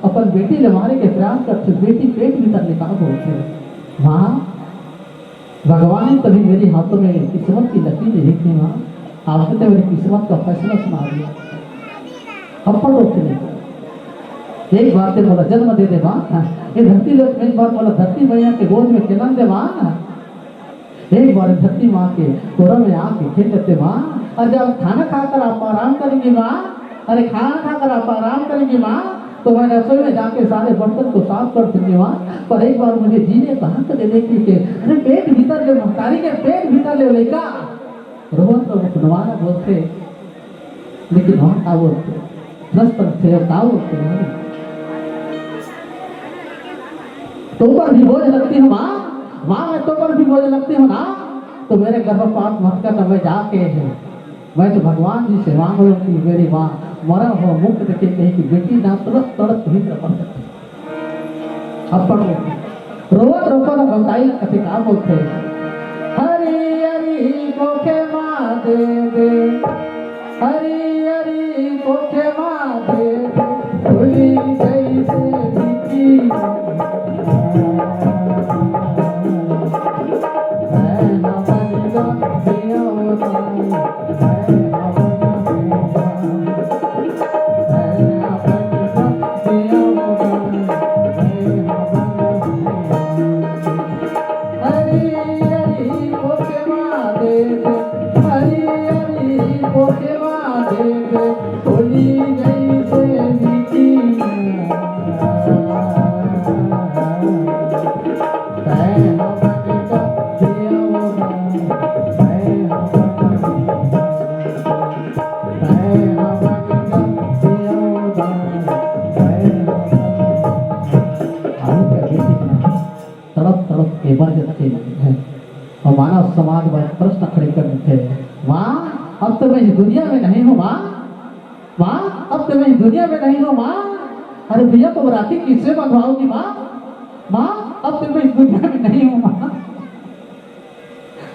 अपन बेटी ला मारे के प्रयास करथे, बेटी पेट भीतर निकाल बोलथे। माँ, भगवान ने तभी मेरे हाथों में किस्मत की लकीर लिखी माँ, आपने तो मेरी किस्मत का फैसला सुना दिया। अब पढ़ो फिर। एक बार ते मोला जन्म दे दे माँ, ये धरती लोक में एक बार मोला धरती मैया के गोद में खेलन दे माँ। एक बार धरती माँ के कोरा में आके खेल लेते माँ। और जब खाना खाकर आप आराम करेंगे माँ, अरे खाना खाकर आप आराम करेंगे माँ, तो मैं रसोई में जाके सारे बर्तन को साफ कर दूंगी माँ। पर एक बार मुझे जीने का हक दे दे, क्योंकि अरे पेट भीतर जो महतारी के पेट भीतर ले लेगा, रोहन तो मुसलमान बोलते, लेकिन वहाँ का बोलते, दस पर थे का बोलते हैं। तो पर भी बोझ लगती हूँ माँ, माँ मैं तो पर भी बोझ लगती हूँ ना, तो मेरे गर्भपात मत कर, मैं जाके है, मैं तो भगवान जी से मांग लूँ कि मेरी माँ मरा हो मुक्त के कहीं की बेटी ना तड़प तड़प ही तड़प। अब पढ़ो। रोवत रोपा न बताई कथे का बोलथे। हरी हरी कोखे मा दे दे, हरी हरी कोखे मा दे दे, भूली जैसे बीती। हरी हरी कोखे मा दे दे, हरी हरी कोखे मा दे दे, होली जैसे बीती। तड़प तड़प के मर जाते हैं। और मानव समाज में प्रश्न खड़े कर देते हैं, माँ, अब तो मैं इस दुनिया में नहीं हूँ माँ, माँ, अब तो मैं इस दुनिया में नहीं हूँ माँ। अरे भैया, तुम राखी किससे बंधवाओगी माँ? माँ, अब तो मैं इस दुनिया में नहीं हूँ माँ।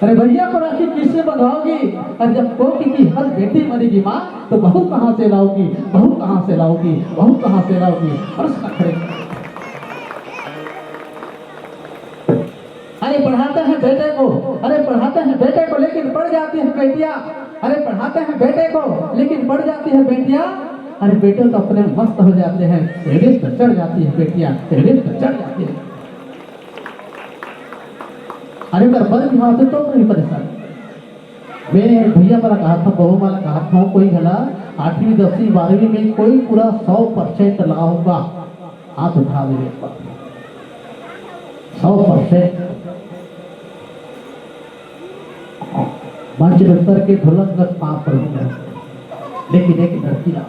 अरे भैया, को राखी किससे बंधवाओगी? और जब कोख की हर बेटी मरेगी माँ, तो बहू कहाँ से लाओगी? बहू कहाँ से लाओगी? बहू कहाँ से लाओगी? प्रश्न खड़े। अरे पढ़ाते हैं बेटे को, अरे पढ़ाते हैं बेटे को, लेकिन पढ़ जाती है बेटियां। अरे पढ़ाते हैं बेटे को, लेकिन पढ़ जाती है बेटियां। अरे बेटे तो अपने मस्त हो जाते हैं, सीढ़ी पर चढ़ जाती है बेटियां, सीढ़ी पर चढ़ जाती है। अरे पर बर बिहाव से तो नहीं परेशान। मैं भैया मन ला कहा था, बहू मन ला कहा था, कोई घला आठवीं, दसवीं, बारहवीं में कोई पूरा सौ परसेंट ला होगा, हाथ उठा दे एक बार। सौ परसेंट। मंच में उतर के ढोलक का पाँव पड़ गया, लेकिन एक लड़की ला।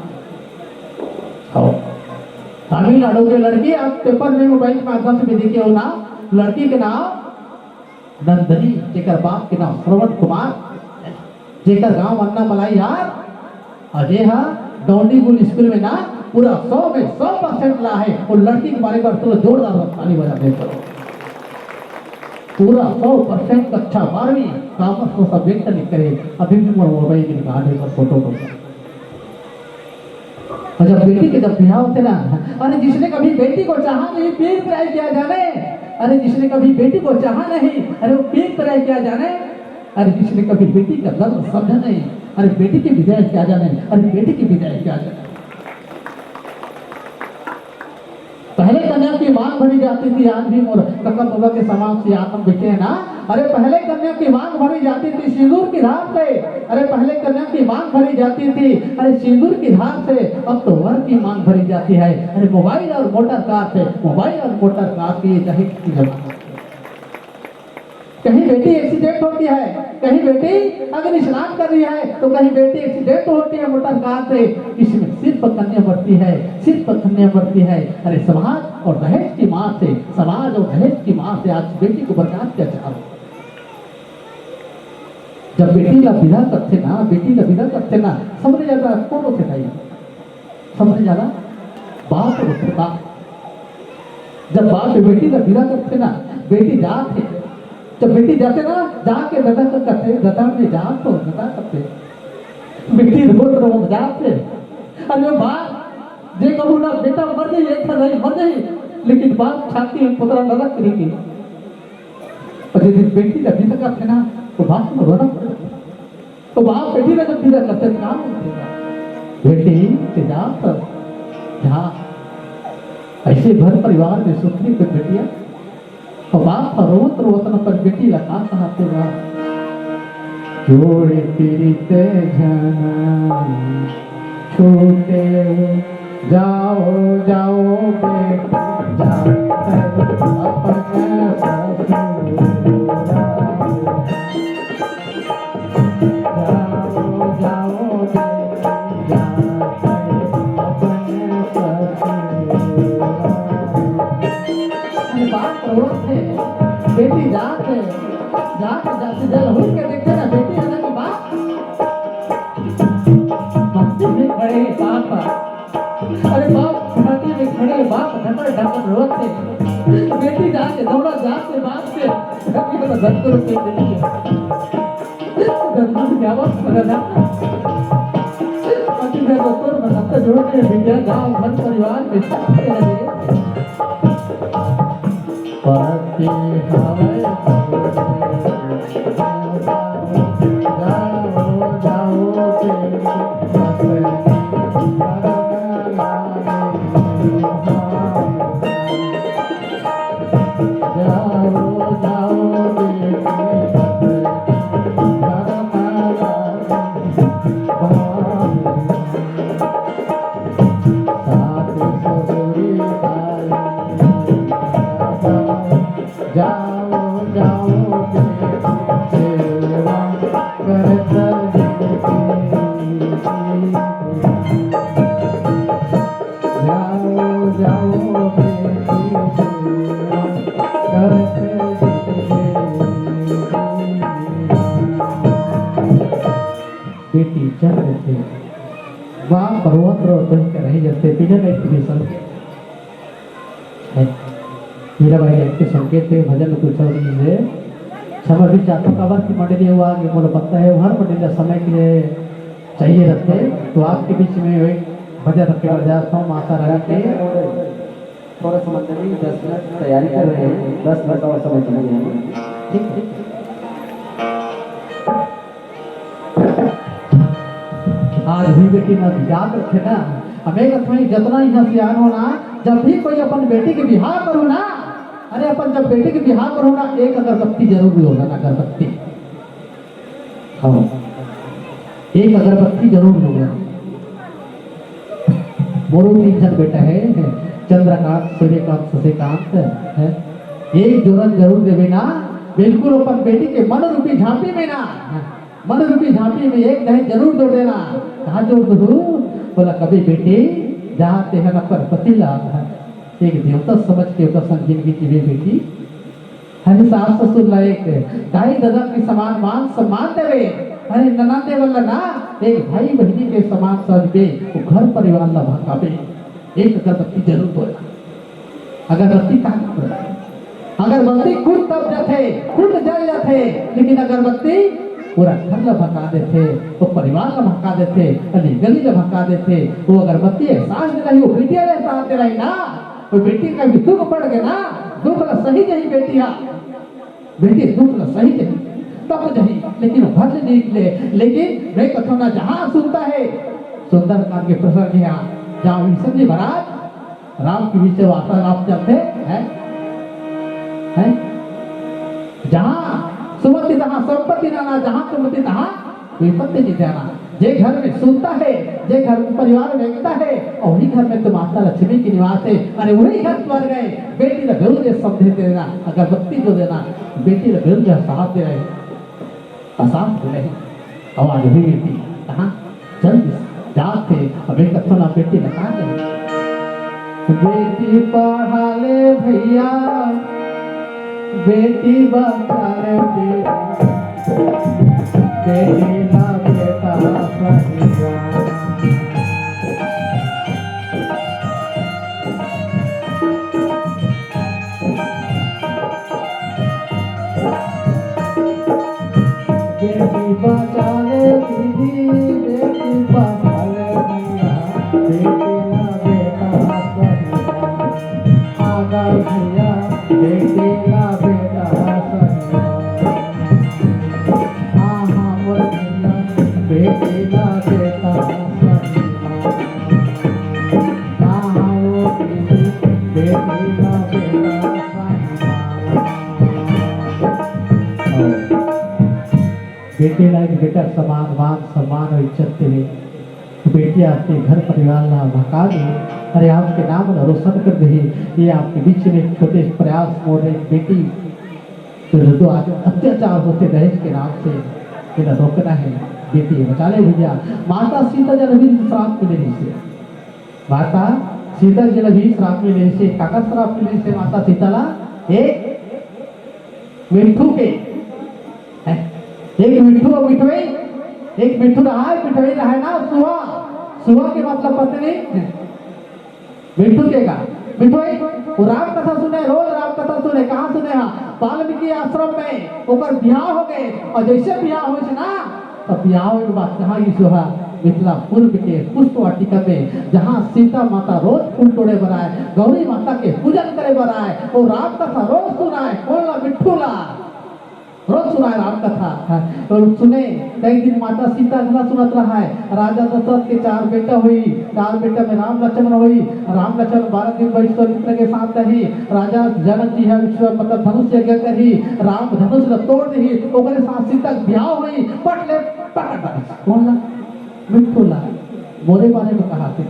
हाँ। तमिलनाडु के लड़की, आप पेपर में, मोबाइल के माध्यम से भी देखे हो ना, लड़की के नाम नंदनी, जेकर बाप के नाम श्रवण कुमार, जेकर गांव अन्ना मलाई यार, अजय हा डौंडीगुल स्कूल में ना पूरा सौ में सौ परसेंट ला है। वो लड़की के बारे में तो जोरदार ताली बजा दे करो। पूरा सौ परसेंट कक्षा बारहवीं कॉमर्स को सब्जेक्ट लिख करे, अभी भी मोर मोबाइल के निकाल दे पर फोटो को। और जब बेटी के जब बिहाव होते ना, अरे जिसने कभी बेटी को चाहा नहीं, पीर प्राय क्या जाने। अरे जिसने कभी बेटी को चाहा नहीं, अरे वो पीर प्राय क्या जाने। अरे जिसने कभी बेटी का दर्द समझा नहीं, अरे बेटी की विदाई क्या जाने, अरे बेटी की विदाई क्या जाने। पहले कन्या की मांग भरी जाती थी, आज भी मोर कक्का बाबा के समाज से आनंद बिके है ना। अरे पहले कन्या की मांग भरी जाती थी सिंदूर की धार से, अरे पहले कन्या की मांग भरी जाती थी, अरे सिंदूर की धार से, अब तो वर की मांग भरी जाती है, अरे मोबाइल और मोटर कार से, मोबाइल और मोटर कार से, ये दहेज की जमाना। कहीं बेटी एक्सीडेंट होती है, कहीं बेटी अग्नि स्नान कर रही है, तो कहीं बेटी एक्सीडेंट होती है मोटर कार से। इसमें सिर्फ कन्या मरती है, सिर्फ कन्या मरती है। अरे समाज और दहेज की मार से, समाज और दहेज की मार से आज बेटी को बर्बाद किया जा रहा है। जब बेटी ला विदा करथे ना, बेटी ला विदा करथे ना, सबले ज्यादा कोन होथे भाई? सबले ज्यादा बाप होथे, बाप। जब बाप बेटी ला विदा करथे ना, बेटी जात हे, जब बेटी जाथे ना, जाके ददा का कथे, "ददा मैं जात हूँ, ददा" कथे। बेटी रोत रोत जात हे। अरे बाप, जे कहूँ ना बेटा मर जाही, एक ठन रही, मर जाही, लेकिन बाप छाती में पुतरा ललक रही। अउ यदि बेटी ला विदा करथे ना, तो बाप ला रोना पड़थे। तो बाप बेटी ला जब विदा करथे, तो का बोलथे? बेटी, ते जा, जा। अइसे घर परिवार में सुख नइ होय बेटिया। अउ बाप ह रोवत रोवत अपन बेटी ला का कहथे बा? जोड़े पीरित झन छूटे, जाओ, जाओ बेटी, जाओ अपन ससुराल। जाओ, जाओ बेटी, जाओ अपन ससुराल। अरे बाप रोवत हे, बेटी जात हे, जात जात जल हुई के देखे ना बेटी आने के बाद। छाती में खड़े बाप, अरे बाप, छाती में खड़े बाप ढकल ढकल रोवत हे। बेटी जाके दौड़ा जाके बाप से, घर में तो घर को रुपये नहीं है। घर में क्या बात कर रहा था? पति घर को तोड़ बना के जोड़ के बिटिया गांव घर परिवार में सबके लगे। पति हवे जाओ, जाओ, जाओ, जाओ, जाओ, बेटी, सास ससुरी जाओ, जाओ, बेटी, सेवा करत बेटी। जाओ, जाओ, बेटी, सेवा करत बेटी। बेटी जब रहते, माँ पर्वत रो बह के रह जाते, बिना नहीं पूरी संग। है। मीराबाई एक के संकेत हे, भजन कुछ और नहीं है। क्षमा भी चाहता हूँ, काबर की मंडली हुआ कि मोला पता है, हर मंडली का समय के लिए चाहिए रहते, तो आपके बीच में एक भजन रख के बजा था माता रानी के। थोड़ा सा मंडली दस मिनट तैयारी कर रहे हैं, दस मिनट और समय चाहिए हमें। ठीक है। आज भी बेटी ना याद रखे ना, हमें कथई जतना यहाँ सियान हो ना, जब भी कोई अपन बेटी के बिहाव करो ना, अरे अपन जब बेटी के बिहाव करो ना, एक अगरबत्ती जरूर लो ना, अगरबत्ती। हाँ, एक अगरबत्ती जरूर लो ना। मोरो तीन झन बेटा है, है, चंद्रकांत, सूर्यकांत, शशिकांत है। एक जोरन जरूर देवे ना, बिल्कुल अपन बेटी के मन रूपी झांपी में ना, मन रूपी झांपी में एक दहेज जरूर दो देना। कहाँ जोर दो? बोला, कभी बेटी, जहाँ तेहन अपन पति ला एक देवता समझ के ओकर संग जिंदगी जीवे बेटी। हर सास ससुर ला एक दाई ददा के समान मान सम्मान देवे। अरे ननद देवर ला ना, एक भाई बहिनी के समान समझबे, वो घर परिवार ला भकाबे। एक अगरबत्ती जरूर बोला। अगरबत्ती का काम है? अगरबत्ती खुद तप जाथे, खुद जल जाथे, लेकिन अगरबत्ती पूरा घर ला भका देथे, वो परिवार ला भका देथे, गली गली ला भका देथे। वो अगरबत्ती एहसास दिलाही, वो बिटिया ला एहसास दिलाही ना, वो बेटी का भी दुख पड़ गया ना, दुख ला सही जही बेटी हा, बेटी दुख ला सही जही, तप जही, लेकिन वो घर ले नहीं निकले। लेकिन मैं कथों ना, जहाँ सुनता है सुंदरकांड के प्रसंग है, जहाँ विष्णु जी महाराज राम के बीच वार्तालाप चलते हैं, हैं? जहाँ सुमति तहाँ संपत्ति नाना, जहाँ सुमति तहाँ विपत्ति जी जाना। जे घर में सुनता है, जे घर में परिवार में एकता है, और वही घर में तो माता लक्ष्मी की निवास है। अरे वही घर स्वर्ग है। बेटी ला जरूर ये समझे देना, अगरबत्ती जो देना, बेटी ला जरूर ये साथ दे रहे। असाध्य नहीं। आवाज भी बेटी कहाँ जल्दी जाते, अब एक कथो ना बेटी लगा दे। बेटी पढ़ा ले भैया, बेटी बचा ले बेटी, बेटी ना बेटा सही जाना। बेटी बचा ले दीदी, बेटी पढ़ा ले भैया, बेटी ना बेटा सही। आगा भैया, बेटी ना बेटा सही। हाँ, हाँ, मोर भैया, बेटी ना बेटा सही। हाँ, हाँ, वो दीदी, बेटी ना बेटा सही। बेटी ला एक बेटा समान मान सम्मान और इज्जत देवे। तो बेटी आपके घर परिवार ला भका दे, अरे आपके नाम ला रोशन कर दे। ये आपके बीच में एक छोटे प्रयास मोर एक बेटी तो जो आज अत्याचार होते दहेज के नाम से, इन्हें रोकना है। बेटी बचा ले भैया, माता सीता जन भी श्राप मिले नहीं से, माता सीता जन भी श्राप मिले से, काका श्राप मिले से माता सीता ला एक मिट्ठू के, हैं? एक मिट्ठू और मिठवई, एक मिट्ठू रहा है, मिठवई रहा है ना, सुहा, सुहा के मतलब पत्नी, हैं? मिट्ठू के का? मिठवई, वो राम कथा सुने, रोज राम कथा सुने, कहाँ सुने हा? वाल्मीकि आश्रम में ओकर बिहाव हो गए। और जैसे बिहाव होइस ना, तब बिहाव के बाद कहाँ गिस हा? मिथिलापुर के पुष्प वाटिका में, जहाँ सीता माता रोज फूल तोड़े बर आए, गौरी माता के पूजन करे बर आए, वो राम कथा रोज सुनाए। कौन ला? मिट्ठू ला। रोज सुनाए राम कथा। तो सुने, कई दिन माता सीता कथा सुनत रहा है। राजा दशरथ के चार बेटा हुई, चार बेटा में राम लक्ष्मण हुई। राम लक्ष्मण बारह दिन विश्वामित्र के साथ रही। राजा जनक जी है विश्व, मतलब, धनुष यज्ञ करी, राम धनुष ल तोड़ दी, ओकरे साथ सीता के बिहाव हुई। पट ले, पकड़ डालिस। कौन ला? मिट्ठू ला। मोरे बारे में कहा थे,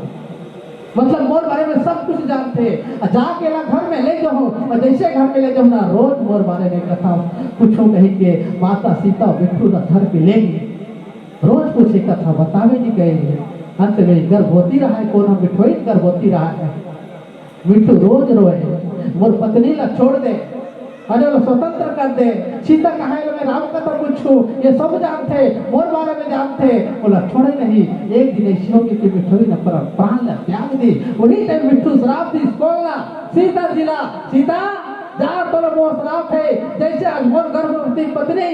मतलब, मोर बारे में सब कुछ जानथे। अउ जाके ला घर में ले जाहूं, अउ जैसे घर में ले जाहूं ना, रोज मोर बारे में कथा पूछहूं कहिके माता सीता मिट्ठू ला धर के ले गे। रोज पूछे कथा, बतावे नहीं कहे। अंत में गर्भवती रहा है, कौन हम? मिठोई गर्भवती रहा है। मिट्ठू रोज रोए, मोर पत्नी ला छोड़ दे, अरे, वो स्वतंत्र कर दे। सीता कहा है, मैं राम कथा पूछूं, ये सब जानथे, मोर बारे में जानथे, ओला छोड़े नहीं। एक दिन ऐसी होगे कि मिठोई न पर प्राण ला त्याग दी। वही टाइम मिट्ठू श्राप दिस, कौन ला? सीता जी ला। सीता, जा, तोला मोर श्राप है, जैसे आज मोर गर्भवती पत्नी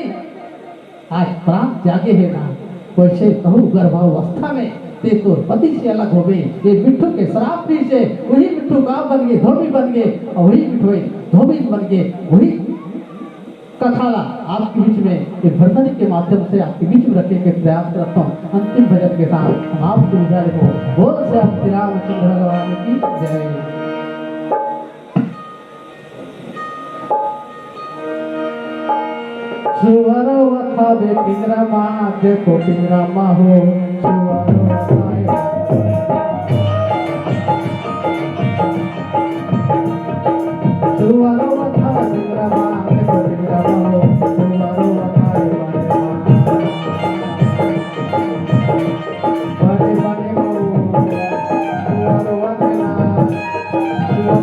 आज प्राण त्यागे हे ना, वैसे तहू गर्भावस्था में ते तोर पति से अलग होबे। ये मिट्ठू के श्राप दिस हे, वही मिट्ठू का बन गे? धोबी बन गे, और वही मिट्ठू धोबी बन गे। वही कथा ला आपके बीच में, ये भजन के माध्यम से आपके बीच में रखे के प्रयास करता हूँ। अंतिम भजन के साथ हम आपसे विदा लेबो। बोल श्री रामचंद्र भगवान की जय। सुअर वथावे पिंजरा मा, देखो पिंजरा मा हो, सुअर वथावे। सुअर वथावे पिंजरा मा, देखो पिंजरा मा हो, सुअर वथावे। बड़े बड़े बहू, सुअर वथना, सुअर वथना।